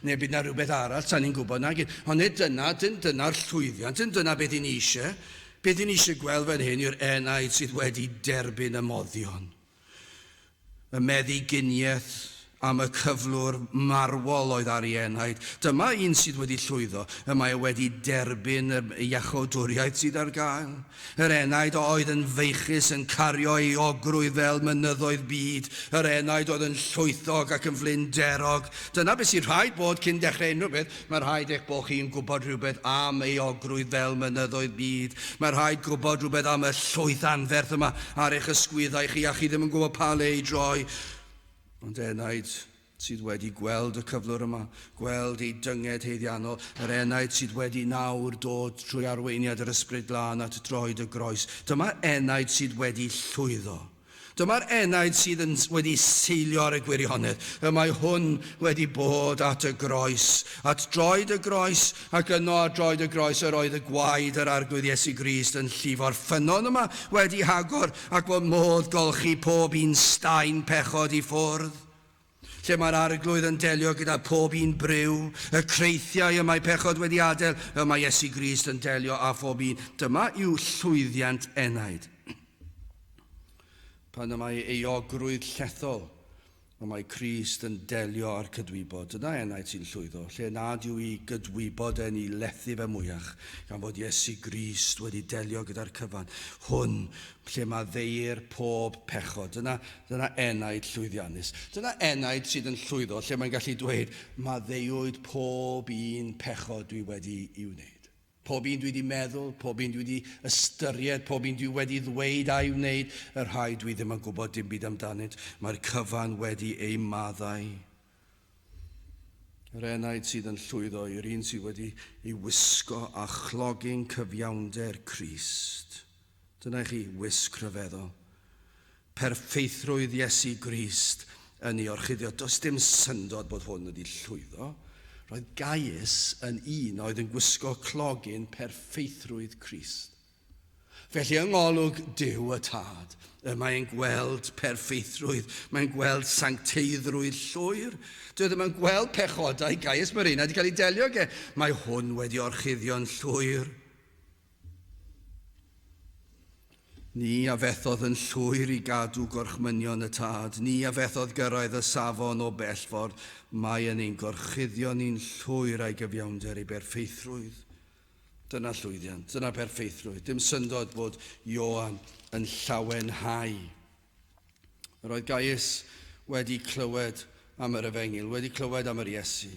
A: neu bydd na rhywbeth arall, sa'n ni'n gwybod nag. Ond nid dyna, dim dyna'r llwyddiant, dim dyna beth i ni eisiau. Beth i ni eisiau gweld fan hyn yw'r enaid sydd wedi derbyn y moddion. Y meddyginiaeth am y cyflwr marwol oedd ar ei enaid. Dyma un sydd wedi llwyddo, y mae e wedi derbyn y iachawdwriaeth sydd ar gael. Yr enaid oedd yn feichus yn cario ei ogrwydd fel mynyddoedd byd, yr enaid oedd yn llwythog ac yn flinderog. Dyna beth sy'n rhaid bod cyn dechrau unrhyw beth. Mae rhaid eich bod chi'n gwybod rhywbeth am euogrwydd fel mynyddoedd byd. Mae rhaid gwybod rhywbeth am y llwyth anferth yma ar eich ysgwyddau chi a chi ddim yn gwybod pa le i droi. Ond enaid sydd wedi gweld y cyflwr yma, gweld ei dynged haeddiannol, yr enaid sydd wedi nawr dod trwy arweiniad yr Ysbryd Glân at droed y groes. Dyma enaid sydd wedi llwyddo. Dyma'r enaid sydd yn wedi seilio ar y gwirionedd. Y mae hwn wedi bod at y groes, at droed y groes, ac yno ar droed y groes yr oedd y gwaed yr Arglwydd Iesu Grist yn llifo'r ffynnon yma wedi hagor, ac bod modd golchi pob un staen pechod i ffwrdd. Lle mae'r Arglwydd yn delio gyda pob un briw, y creithiau y mae pechod wedi adael, y mae Iesu Grist yn delio â phob un. Dyma yw llwyddiant enaid. Pan y mae euogrwydd llethol, y mae Crist yn delio â'r cydwybod. Dyna enaid sy'n llwyddo, lle nad yw i gydwybod e'n ei lethu fe mwyach, gan fod Iesu Grist wedi delio gyda'r cyfan. Hwn, lle maddeuir pob pechod. Dyna, dyna enaid llwyddiannus. Dyna enaid sydd yn llwyddo, lle mae'n gallu dweud, maddeuwyd pob un pechod dwi wedi i wneud. Pob un dwi wedi meddwl, pob un dwi wedi ystyried, pob un dwi wedi ddweud a'i wneud, y rhai dwi ddim yn gwybod dim byd amdanynt, mae'r cyfan wedi ei maddau. Yr enaid sydd yn llwyddo yw'r un sydd wedi ei wisgo â chlogyn cyfiawnder Crist. Dyna i chi wisg rhyfeddol. Perffeithrwydd Iesu Grist yn ei orchuddio. Does dim syndod bod hwn wedi llwyddo. Roedd Gaius yn un oedd yn gwisgo clogyn perffeithrwydd Crist. Felly yng ngolwg Duw y Tad, y mae'n gweld perffeithrwydd, mae'n gweld sancteiddrwydd llwyr. Dwi e ddim yn gweld pechodau Gaius Marina wedi cael ei delio ag e. Mae hwn wedi orchuddio'n llwyr. Ni a fethodd yn llwyr i gadw gorchmynion y Tad, ni a fethodd gyrraedd y safon o bell ffordd, mae yn ein gorchuddio ni'n llwyr a'i gyfiawnder ei berffeithrwydd. Dyna llwyddiant, dyna perffeithrwydd. Dim syndod bod Ioan yn llawenhau. Yr oedd Gaius wedi clywed am yr efengyl, wedi clywed am yr Iesu.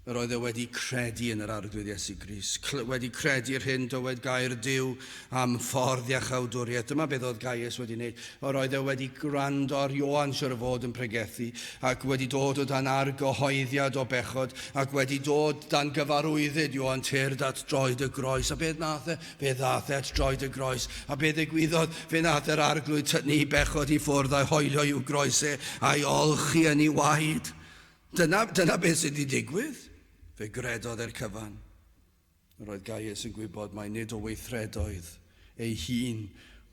A: Yr oedd e wedi credu yn yr Arglwydd Iesu Grist, wedi credu'r hyn dywed gair Duw am ffordd iachawdwriaeth. Dyma beth oedd Gaius wedi wneud. Yr oedd e wedi gwrando ar Ioan siwr o fod yn pregethu, ac wedi dod o dan argyhoeddiad o bechod, ac wedi dod dan gyfarwyddyd Ioan tyrd at droed y groes. A beth nath e? Fe ddath e at droed y groes, a beth ddigwyddodd? Fe nath yr Arglwydd tynnu i bechod i ffwrdd a'i hoelio i'w groes e, a'i olchi yn ei waed. Dyna, dyna beth sydd wedi digwydd. Fe gredodd e'r cyfan. Yr oedd Gaius yn gwybod mai nid o weithredoedd ei hun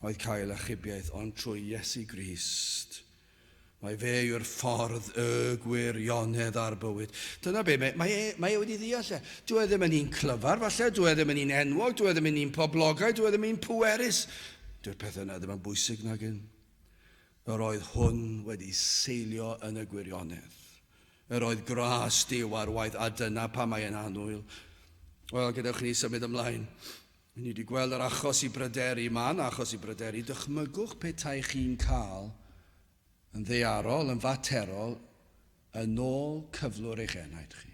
A: oedd cael achubiaeth, ond trwy Iesu Grist. Mae fe yw'r ffordd, y gwirionedd a'r bywyd. Dyna be, mae, mae, e, mae e wedi ddeall e. Dyw e ddim yn un clyfar, falle, dyw e ddim yn un enwog, dyw e ddim yn un poblogaidd, dyw e ddim yn un pwerus. Dyw'r pethau yna ddim yn bwysig nag yn. Yr oedd hwn wedi seilio yn y gwirionedd. Yr oedd gras Duw ar waith, a dyna pam mae e'n annwyl. Wel, gadewch i ni symud ymlaen. Ni wedi gweld yr achos i bryderu, mae yna achos i bryderu. Dychmygwch petai chi'n cael yn ddaearol, yn faterol, yn ôl cyflwr eich enaid chi.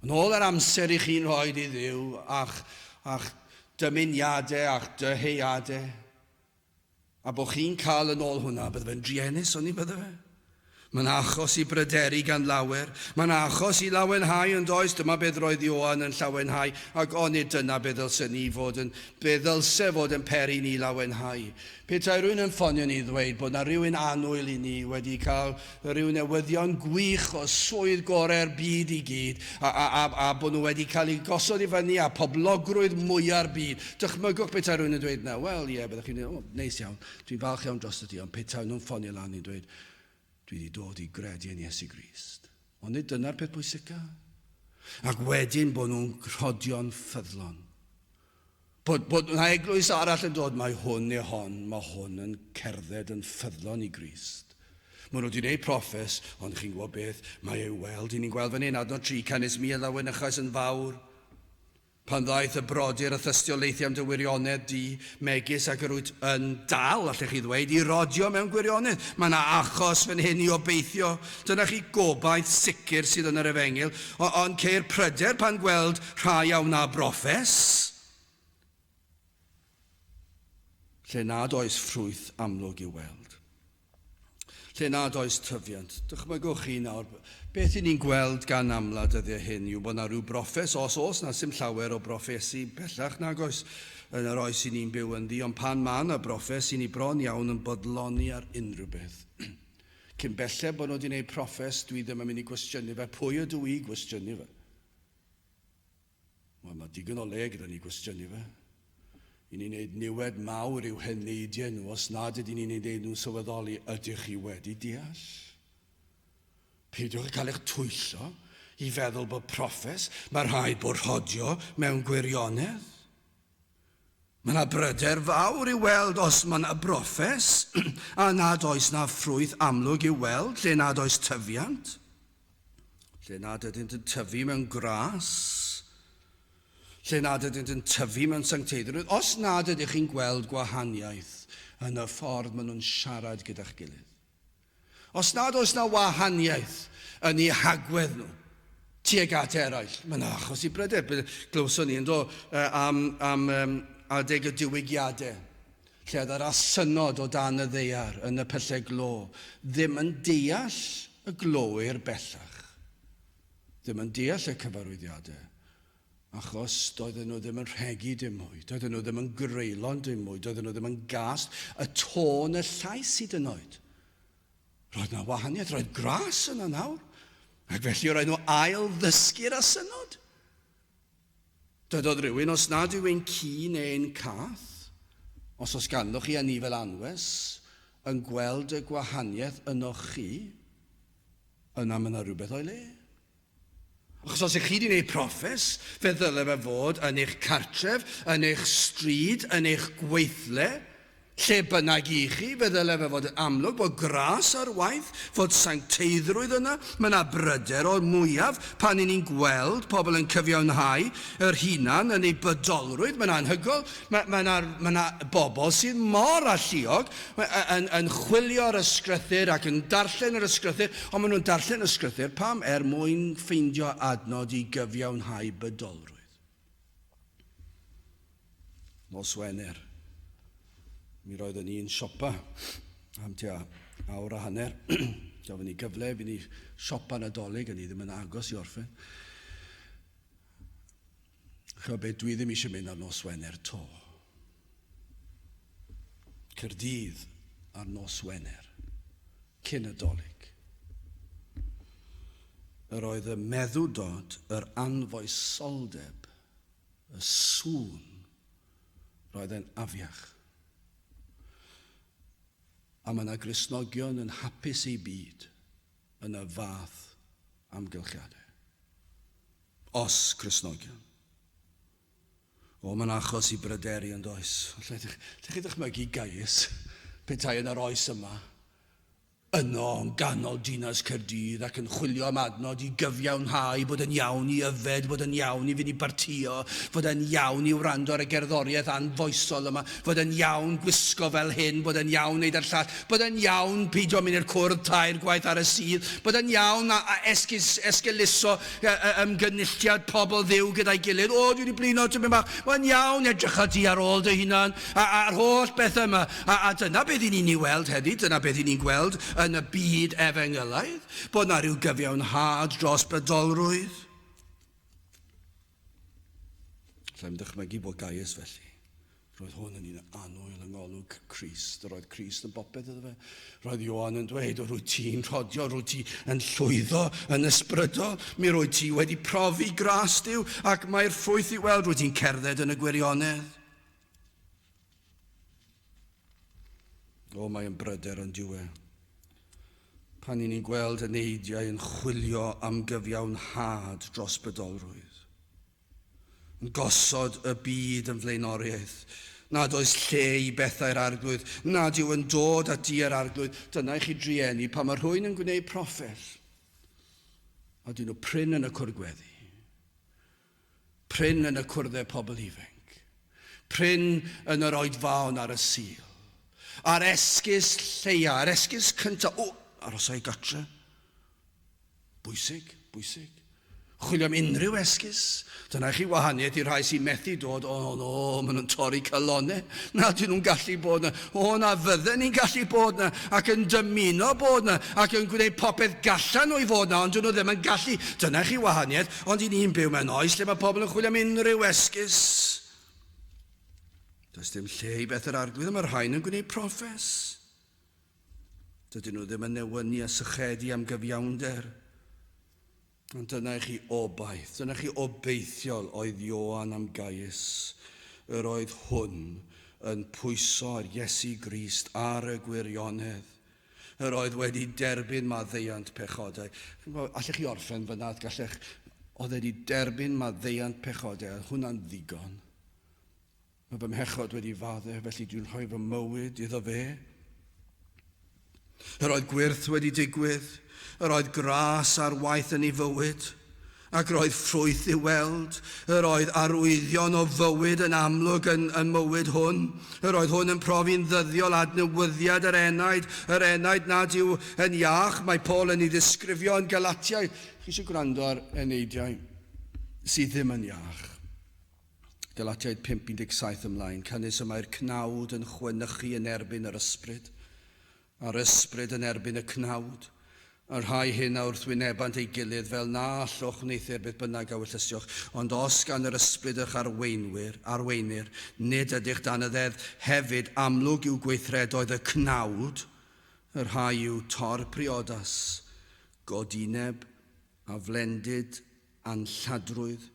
A: Yn ôl yr amser i chi'n rhoi i Dduw a'ch, a'ch dymuniadau a'ch dyheuadau, a bod chi'n cael yn ôl hwnna, bydde fe'n druenus, o'n i bydde fe? Mae'n achos i bryderu gan lawer. Mae'n achos i lawenhau yn does? Dyma beth roedd Ioan yn llawenhau, ac onid dyna be ddylse ni fod yn, be ddylse fod yn peri ni lawenhau. Petai rhywun yn ffonio ni ddweud bod na rhywun annwyl i ni wedi cael rhyw newyddion gwych o swydd gorau'r byd i gyd, a, a, a, a bod nhw wedi cael eu gosod i fyny a poblogrwydd mwya'r byd. Dychmygwch petai rhywun yn dweud na, wel ie, byddwch chi'n dweud, o, neis iawn, dwi'n falch iawn drosto ti, ond petai nhw'n ffonio lan i'n dweud, Dwi wedi dod i gredu yn Iesu Grist. Ond nid dyna'r peth pwysica. Ac wedyn bod nhw'n rhodio'n ffyddlon. Bod, bod yna eglwys arall yn dod, mae hwn neu hon, mae hwn yn cerdded yn ffyddlon i Grist. Maen nhw wedi gwneud proffes, ond chi'n gwybod beth, mae ei weld, i ni'n gweld fan hyn, adnod 3, canys mi a lawenychais yn fawr. Pan ddaeth y brodyr a thystiolaethu am dy wirionedd di, megis ac yr wyt yn dal, allech chi ddweud, i rodio mewn gwirionedd. Mae yna achos fan hyn i obeithio. Dyna chi gobaith sicr sydd yn yr efengyl. Ond ceir pryder pan gweld rhai a wna broffes, lle nad oes ffrwyth amlwg i'w weld. Lle nad oes tyfiant. Dychmygwch chi nawr, beth i ni'n gweld gan amla dyddiau hyn yw bod na rhyw broffes, os oes na sim llawer o broffesi bellach nag oes yn yr oes i ni'n byw ynddi, ond pan mae yna broffes, i ni bron iawn yn bodloni ar unrhyw beth. Cyn belled bod nhw wedi gwneud proffes, dwi ddim yn mynd i gwestiynu fe, pwy ydw i gwestiynu fe? Wel, mae digon o le gyda ni gwestiynu fe. I ni'n neud niwed mawr i'w heneidiau nhw os nad ydyn ni'n ei wneud nhw'n sylweddoli ydych chi wedi deall. Peidiwch â cael eich twyllo i feddwl bod proffes, mae rhaid bod rhodio mewn gwirionedd. Mae yna bryder fawr i'w weld os mae yna broffes a nad oes na ffrwyth amlwg i'w weld lle nad oes tyfiant, lle nad ydynt yn tyfu mewn gras, lle nad ydynt yn tyfu mewn sancteiddrwydd, os nad ydych chi'n gweld gwahaniaeth yn y ffordd maen nhw'n siarad gyda'ch gilydd. Os nad oes 'na wahaniaeth yn eu hagwedd nhw tuag at eraill, mae 'na achos i bryder. Glywson ni yn do am, am um, adeg y diwygiadau, lle oedd yr asynod o dan y ddaear yn y pyllau glo ddim yn deall y glowyr bellach, ddim yn deall y cyfarwyddiadau. Achos doedden nhw ddim yn rhegi dim mwy, doedden nhw ddim yn greulon dim mwy, doedden nhw ddim yn gast, y tôn, y llais hyd yn oed. Roedd yna wahaniaeth, roedd gras yna nawr. Ac felly roedd nhw ail ddysgu'r asynod. Dydodd rhywun, os nad yw ein ci neu ein cath, os oes ganddoch chi anifel anwes, yn gweld y gwahaniaeth ynoch chi, yna mae yna rhywbeth o'i le. Achos os ych chi wedi gwneud proffes, fe ddyle fe fod yn eich cartref, yn eich stryd, yn eich gweithle, lle bynnag i chi, fe ddyle fe fod yn amlwg bod gras ar waith, fod sancteiddrwydd yna. Mae yna bryder o'r mwyaf pan 'y ni'n gweld pobl yn cyfiawnhau yr hunan yn eu bydolrwydd. Mae'n anhygoel. Mae, mae, yna, mae yna bobl sydd mor alluog yn, yn chwilio'r ysgrythur ac yn darllen yr ysgrythur, ond maen nhw'n darllen y ysgrythur pam? Er mwyn ffeindio adnod i gyfiawnhau bydolrwydd. Nos Wener, mi roeddwn i'n siopa am tua awr a hanner. Gafon ni gyfle i ni siopa Nadolig, a ni ddim yn agos i orffen. Ch'mo' be, dwi ddim eisiau mynd ar nos Wener 'to. Caerdydd ar nos Wener, cyn y Dolig. Yr oedd y meddwdod, yr anfoesoldeb, y sŵn, roedd e'n afiach. A mae yna Gristnogion yn hapus eu byd yn y fath amgylchiadau. Os Cristnogion. O, mae'n achos i bryderu yn does. Lle chi ddychmygu Gaius petai yn yr oes yma yno yn ganol dinas Caerdydd ac yn chwilio am adnod i gyfiawnhau bod yn iawn i yfed, bod yn iawn i fynd i bartïo, fod yn iawn i wrando ar y gerddoriaeth anfoesol yma, fod yn iawn gwisgo fel hyn, bod yn iawn wneud â'r llall, bod yn iawn peidio mynd i'r cwrdd tair gwaith ar y Sul, bod yn iawn a, a esgus, esgeuluso ymgynulliad pobl Dduw gyda'i gilydd. O, dwi wedi blino tipyn bach. Mae'n iawn, edrycha di ar ôl dy hunan, a, a'r holl bethau yma. A, a dyna beth i ni'n ei weld heddi, dyna beth i ni'n gweld yn y byd efengylaidd, bod na rhyw gyfiawnhad dros bydolrwydd. Allai'm dychmygu bod Gaius felly. Roedd hwn yn un annwyl yng ngolwg Crist. Roedd Crist yn bopeth iddo fe. Roedd Ioan yn dweud, o rwyt ti'n rhodio, rwyt ti yn llwyddo yn ysbrydol, mi rwyt ti wedi profi gras Duw, ac mae'r ffrwyth i weld, rwyt ti'n cerdded yn y gwirionedd. O, mae'n bryder yn diwe. Pan i ni'n gweld y neidiau yn chwilio am gyfiawnhad dros bydolrwydd. Yn gosod y byd yn flaenoriaeth, nad oes lle i bethau'r Arglwydd, nad yw yn dod at dir Arglwydd. Dyna i chi drueni pan mae rhywun yn gwneud proffes. A dyn nhw prin yn y cwrdd gweddi. Prin yn y cwrddau pobl ifanc. Prin yn yr oedfaon ar y Sul. A'r esgus lleia, a'r esgus cyntaf, o, arosai gatre. Bwysig, bwysig. Chwilio am unrhyw esgus. Dyna chi wahaniaeth i'r rhai sy'n methu dod, o, oh, no, maen nhw'n torri calonau. Na, dyn nhw'n gallu bod na. O, na, fydden ni'n gallu bod na, ac yn dymuno bod na, ac yn gwneud popeth gallan nhw i fod na, ond dyn nhw ddim yn gallu. Dyna chi wahaniaeth, ond i ni'n byw mewn oes lle mae pobl yn chwilio am unrhyw esgus. Does dim lle i beth yr arglwydd, mae'r rhain yn gwneud proffes. Dydyn nhw ddim yn newynu a sychedu am gyfiawnder. Ond dyna i chi obaith, dyna chi obeithiol oedd Ioan am Gaius. Yr oedd hwn yn pwyso ar Iesu Grist ar y gwirionedd. Yr oedd wedi derbyn maddeuant pechodau. Allech chi orffen fyna, gallech, oedd wedi derbyn maddeuant pechodau, hwnna'n ddigon. Mae fy mhechod wedi fadde, felly dwi'n rhoi fy mywyd iddo fe. Yr oedd gwyrth wedi digwydd, yr oedd gras ar waith yn ei fywyd, ac roedd ffrwyth i'w weld. Yr oedd arwyddion o fywyd yn amlwg yn, yn mywyd hwn. Yr oedd hwn yn profi'n ddyddiol adnewyddiad yr enaid, yr enaid nad yw yn iach, mae Paul yn ei ddisgrifio yn Galatiaid. Chi eisiau gwrando ar eneidiau sydd ddim yn iach. Galatiaid 5:17 ymlaen, canys y mae'r cnawd yn chwenychu yn erbyn yr ysbryd, a'r ysbryd yn erbyn y cnawd, a'r rhai hyn a wrthwynebant ei gilydd, fel na allwch wneuthur beth bynnag a wyllysioch. Ond os gan yr ysbryd eich arweinwyr, arweinir, nid ydych dan y ddeddf. Hefyd, amlwg yw gweithredoedd y cnawd, y rhai yw tor priodas, godineb, aflendid, anlladrwydd,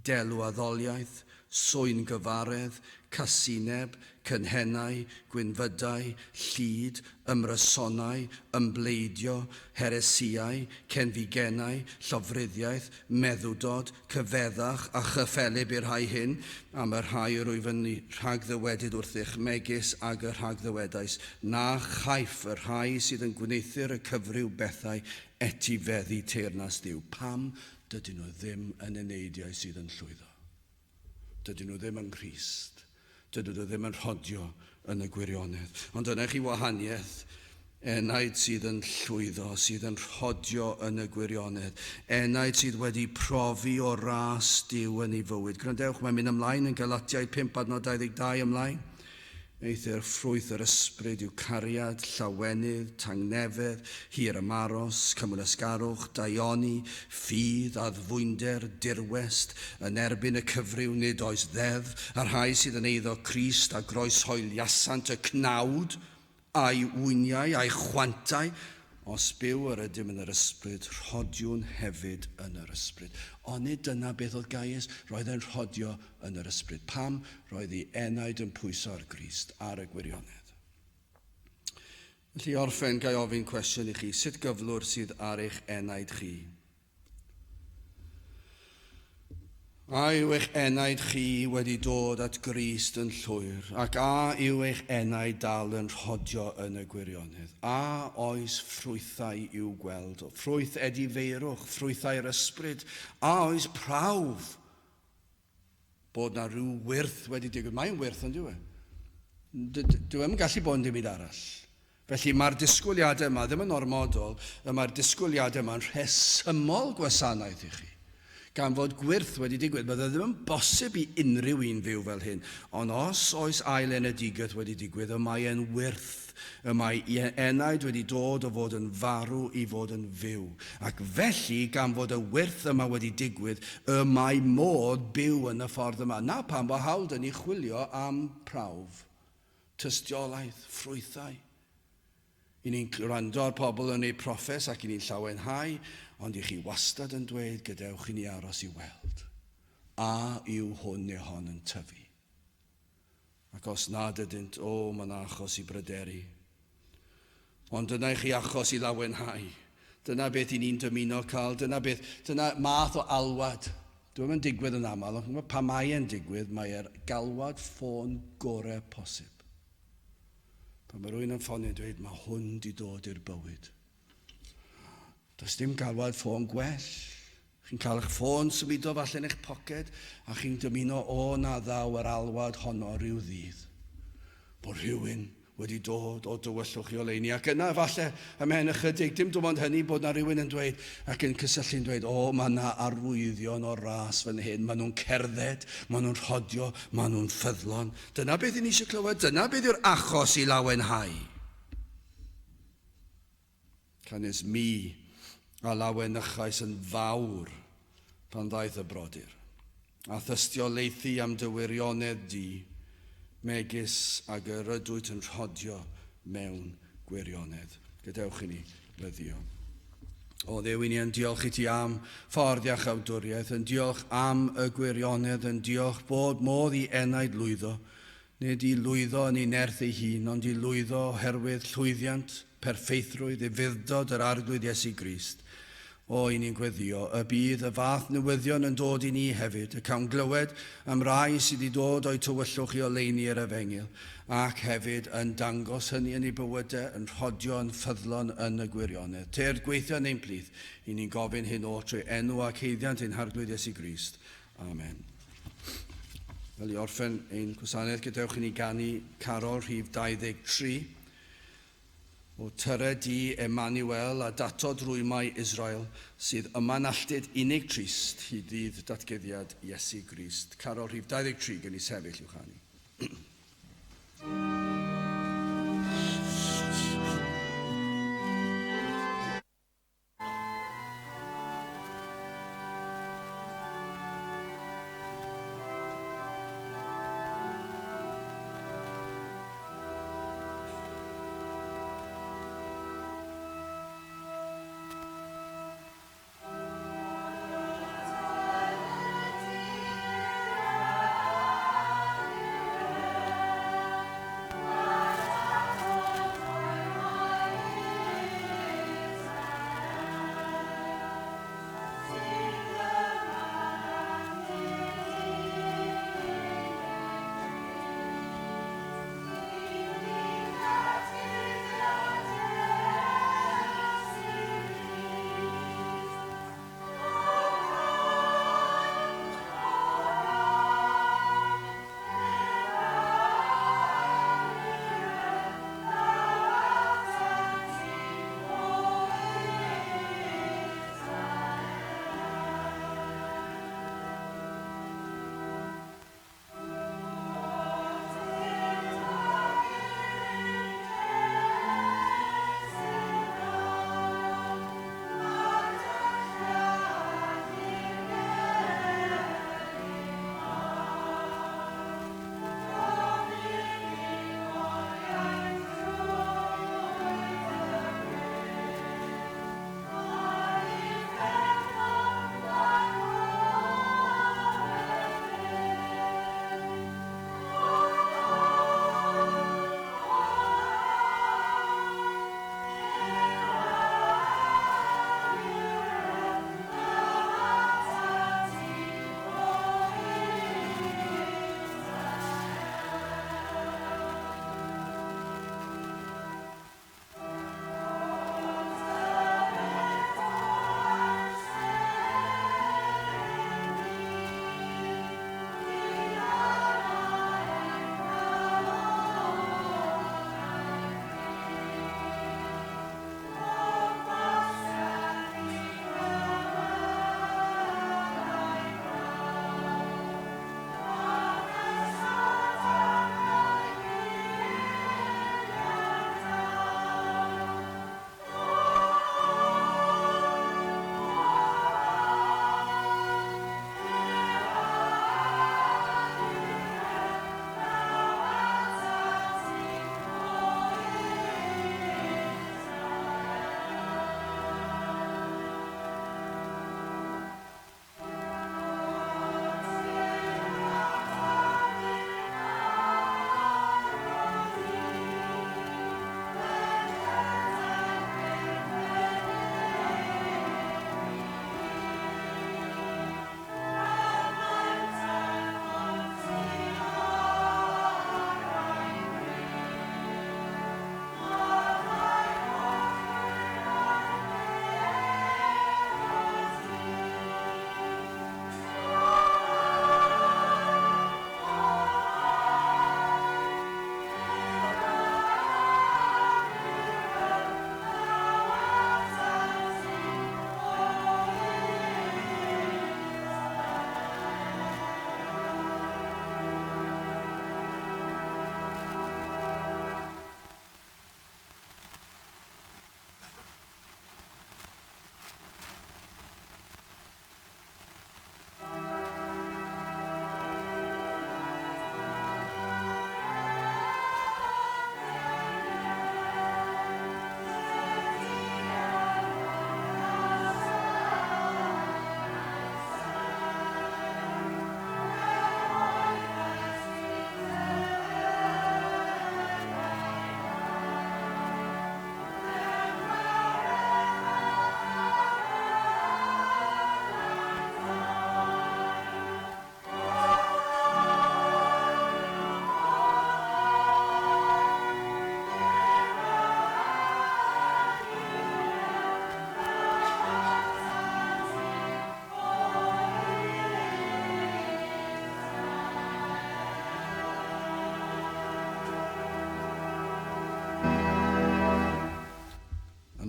A: delw-addoliaeth, swyn-gyfaredd, casineb, cynhennau, gwynfydau, llid, ymrysonau, ymbleidio, heresïau, cenfigennau, llofruddiaeth, meddwdod, cyfeddach, a chyffelyb i'r rhai hyn, am y rhai yr wyf yn rhagddywedyd wrthych, megis ag y rhagddywedais, na chaiff y rhai sydd yn gwneuthur y cyfryw bethau etifeddu teyrnas Dduw. Pam dydyn nhw ddim yn eneidiau sydd yn llwyddo? Dydyn nhw ddim yng Nghrist. Dydyn nhw ddim yn rhodio yn y gwirionedd. Ond dyna chi wahaniaeth. Enaid sydd yn llwyddo, sydd yn rhodio yn y gwirionedd. Enaid sydd wedi profi o ras Duw yn ei fywyd. Gwrandewch, mae'n mynd ymlaen yn Galatiaid 5 adnod 22 ymlaen. Eithr ffrwyth yr Ysbryd yw cariad, llawenydd, tangnefedd, hir ymaros, cymwynasgarwch, daioni, ffydd, addfwynder, dirwest, yn erbyn y cyfryw nid oes ddeddf, a'r rhai sydd yn eiddo Crist a groeshoeliasant y cnawd, a'i wyniau, a'i chwantau, Os byw yr ydym yn yr ysbryd, rhodiwn hefyd yn yr ysbryd. Onid dyna beth oedd Gaius? Roedd e'n rhodio yn yr ysbryd. Pam? Roedd ei enaid yn pwyso ar Grist, ar y gwirionedd. Felly orffen, ga i ofyn cwestiwn i chi, sut gyflwr sydd ar eich enaid chi? A yw eich enaid chi wedi dod at Grist yn llwyr, ac a yw eich enaid dal yn rhodio yn y gwirionedd? A oes ffrwythau i'w gweld, ffrwyth edifeirwch, ffrwythau'r ysbryd? A oes prawf bod na rhyw wyrth wedi digwydd? Mae'n wyrth, ond yw e? Dyw e'm yn gallu bod yn dim byd arall. Felly mae'r disgwyliadau yma ddim yn ormodol, y mae'r disgwyliadau yma'n rhesymol gwasanaeth i chi. Gan fod gwyrth wedi digwydd, bydde ddim yn bosib i unrhyw un fyw fel hyn. Ond os oes ail enedigaeth wedi digwydd, y mae e'n wyrth. Y mae enaid wedi dod o fod yn farw i fod yn fyw. Ac felly, gan fod y wyrth yma wedi digwydd, y mae modd byw yn y ffordd yma. Na pam bod hawl 'da ni chwilio am prawf, tystiolaeth, ffrwythau. I ni'n gwrando ar pobl yn eu proffes ac i ni'n llawenhau, ond i chi wastad yn dweud, gadewch i ni aros i weld. A yw hwn neu hon yn tyfu? Ac os nad ydynt, o, mae yna achos i bryderu. Ond dyna i chi achos i lawenhau. Dyna beth i ni'n dymuno cael, dyna beth, dyna math o alwad. Dyw e'm yn digwydd yn aml, ond chimod, pan mae e'n digwydd, mae e'r galwad ffôn gore posib. Pan mae rhywun yn ffonio yn dweud, mae hwn di dod i'r bywyd. Does dim galwad ffôn gwell. Chi'n cael eich ffôn symudol falle yn eich poced a chi'n dymuno o na ddaw yr alwad honno rhyw ddydd. Bod rhywun wedi dod o dywyllwch i oleuni ac yna falle ymhen ychydig, dim dim ond hynny, bod na rhywun yn dweud ac yn cysylltu'n dweud, o, mae yna arwyddion o ras fan hyn, maen nhw'n cerdded, maen nhw'n rhodio, maen nhw'n ffyddlon. Dyna beth i ni eisiau clywed, dyna beth yw'r achos i lawenhau. Canys mi a lawenychais yn fawr pan ddaeth y brodyr, a thystiolaethu am dy wirionedd di, megis ag yr ydwyt yn rhodio mewn gwirionedd. Gadewch i ni weddïo. O Dduw, i ni yn diolch i ti am ffordd iachawdwriaeth, yn diolch am y gwirionedd, yn diolch bod modd i enaid lwyddo, nid i lwyddo yn ei nerth ei hun, ond i lwyddo oherwydd llwyddiant perffeithrwydd ufudd-dod yr Arglwydd Iesu Grist. O, i ni'n gweddïo y bydd y fath newyddion yn dod i ni hefyd, y cawn glywed am rai sydd wedi dod o'u tywyllwch i oleuni yr Efengyl, ac hefyd yn dangos hynny yn eu bywydau, yn rhodio yn ffyddlon yn y gwirionedd. Tyrd gweithio yn ein plith, i ni'n gofyn hyn oll trwy enw ac haeddiant ein Harglwydd Iesu Grist. Amen. Fel i orffen ein gwasanaeth, gadewch i ni ganu carol rhif 23. O tyred di, Emmanuel, a datod rwymau Israel, sydd yma'n alltud unig trist hyd ddydd datguddiad Iesu Grist. Carol rhif 23 gen i sefyll i'w chanu.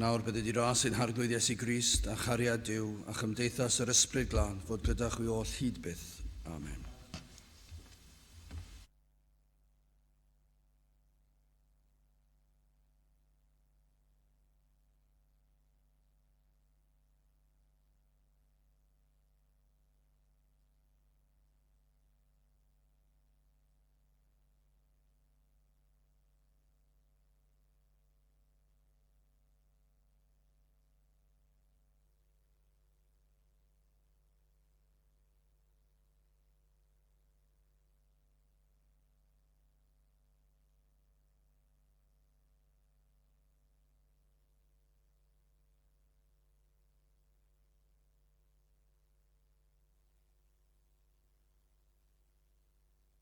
A: nawr bydded i ras ein Harglwydd Iesu Grist a chariad Duw a chymdeithas yr Ysbryd Glân fod gyda chwi oll hyd byth. Amen.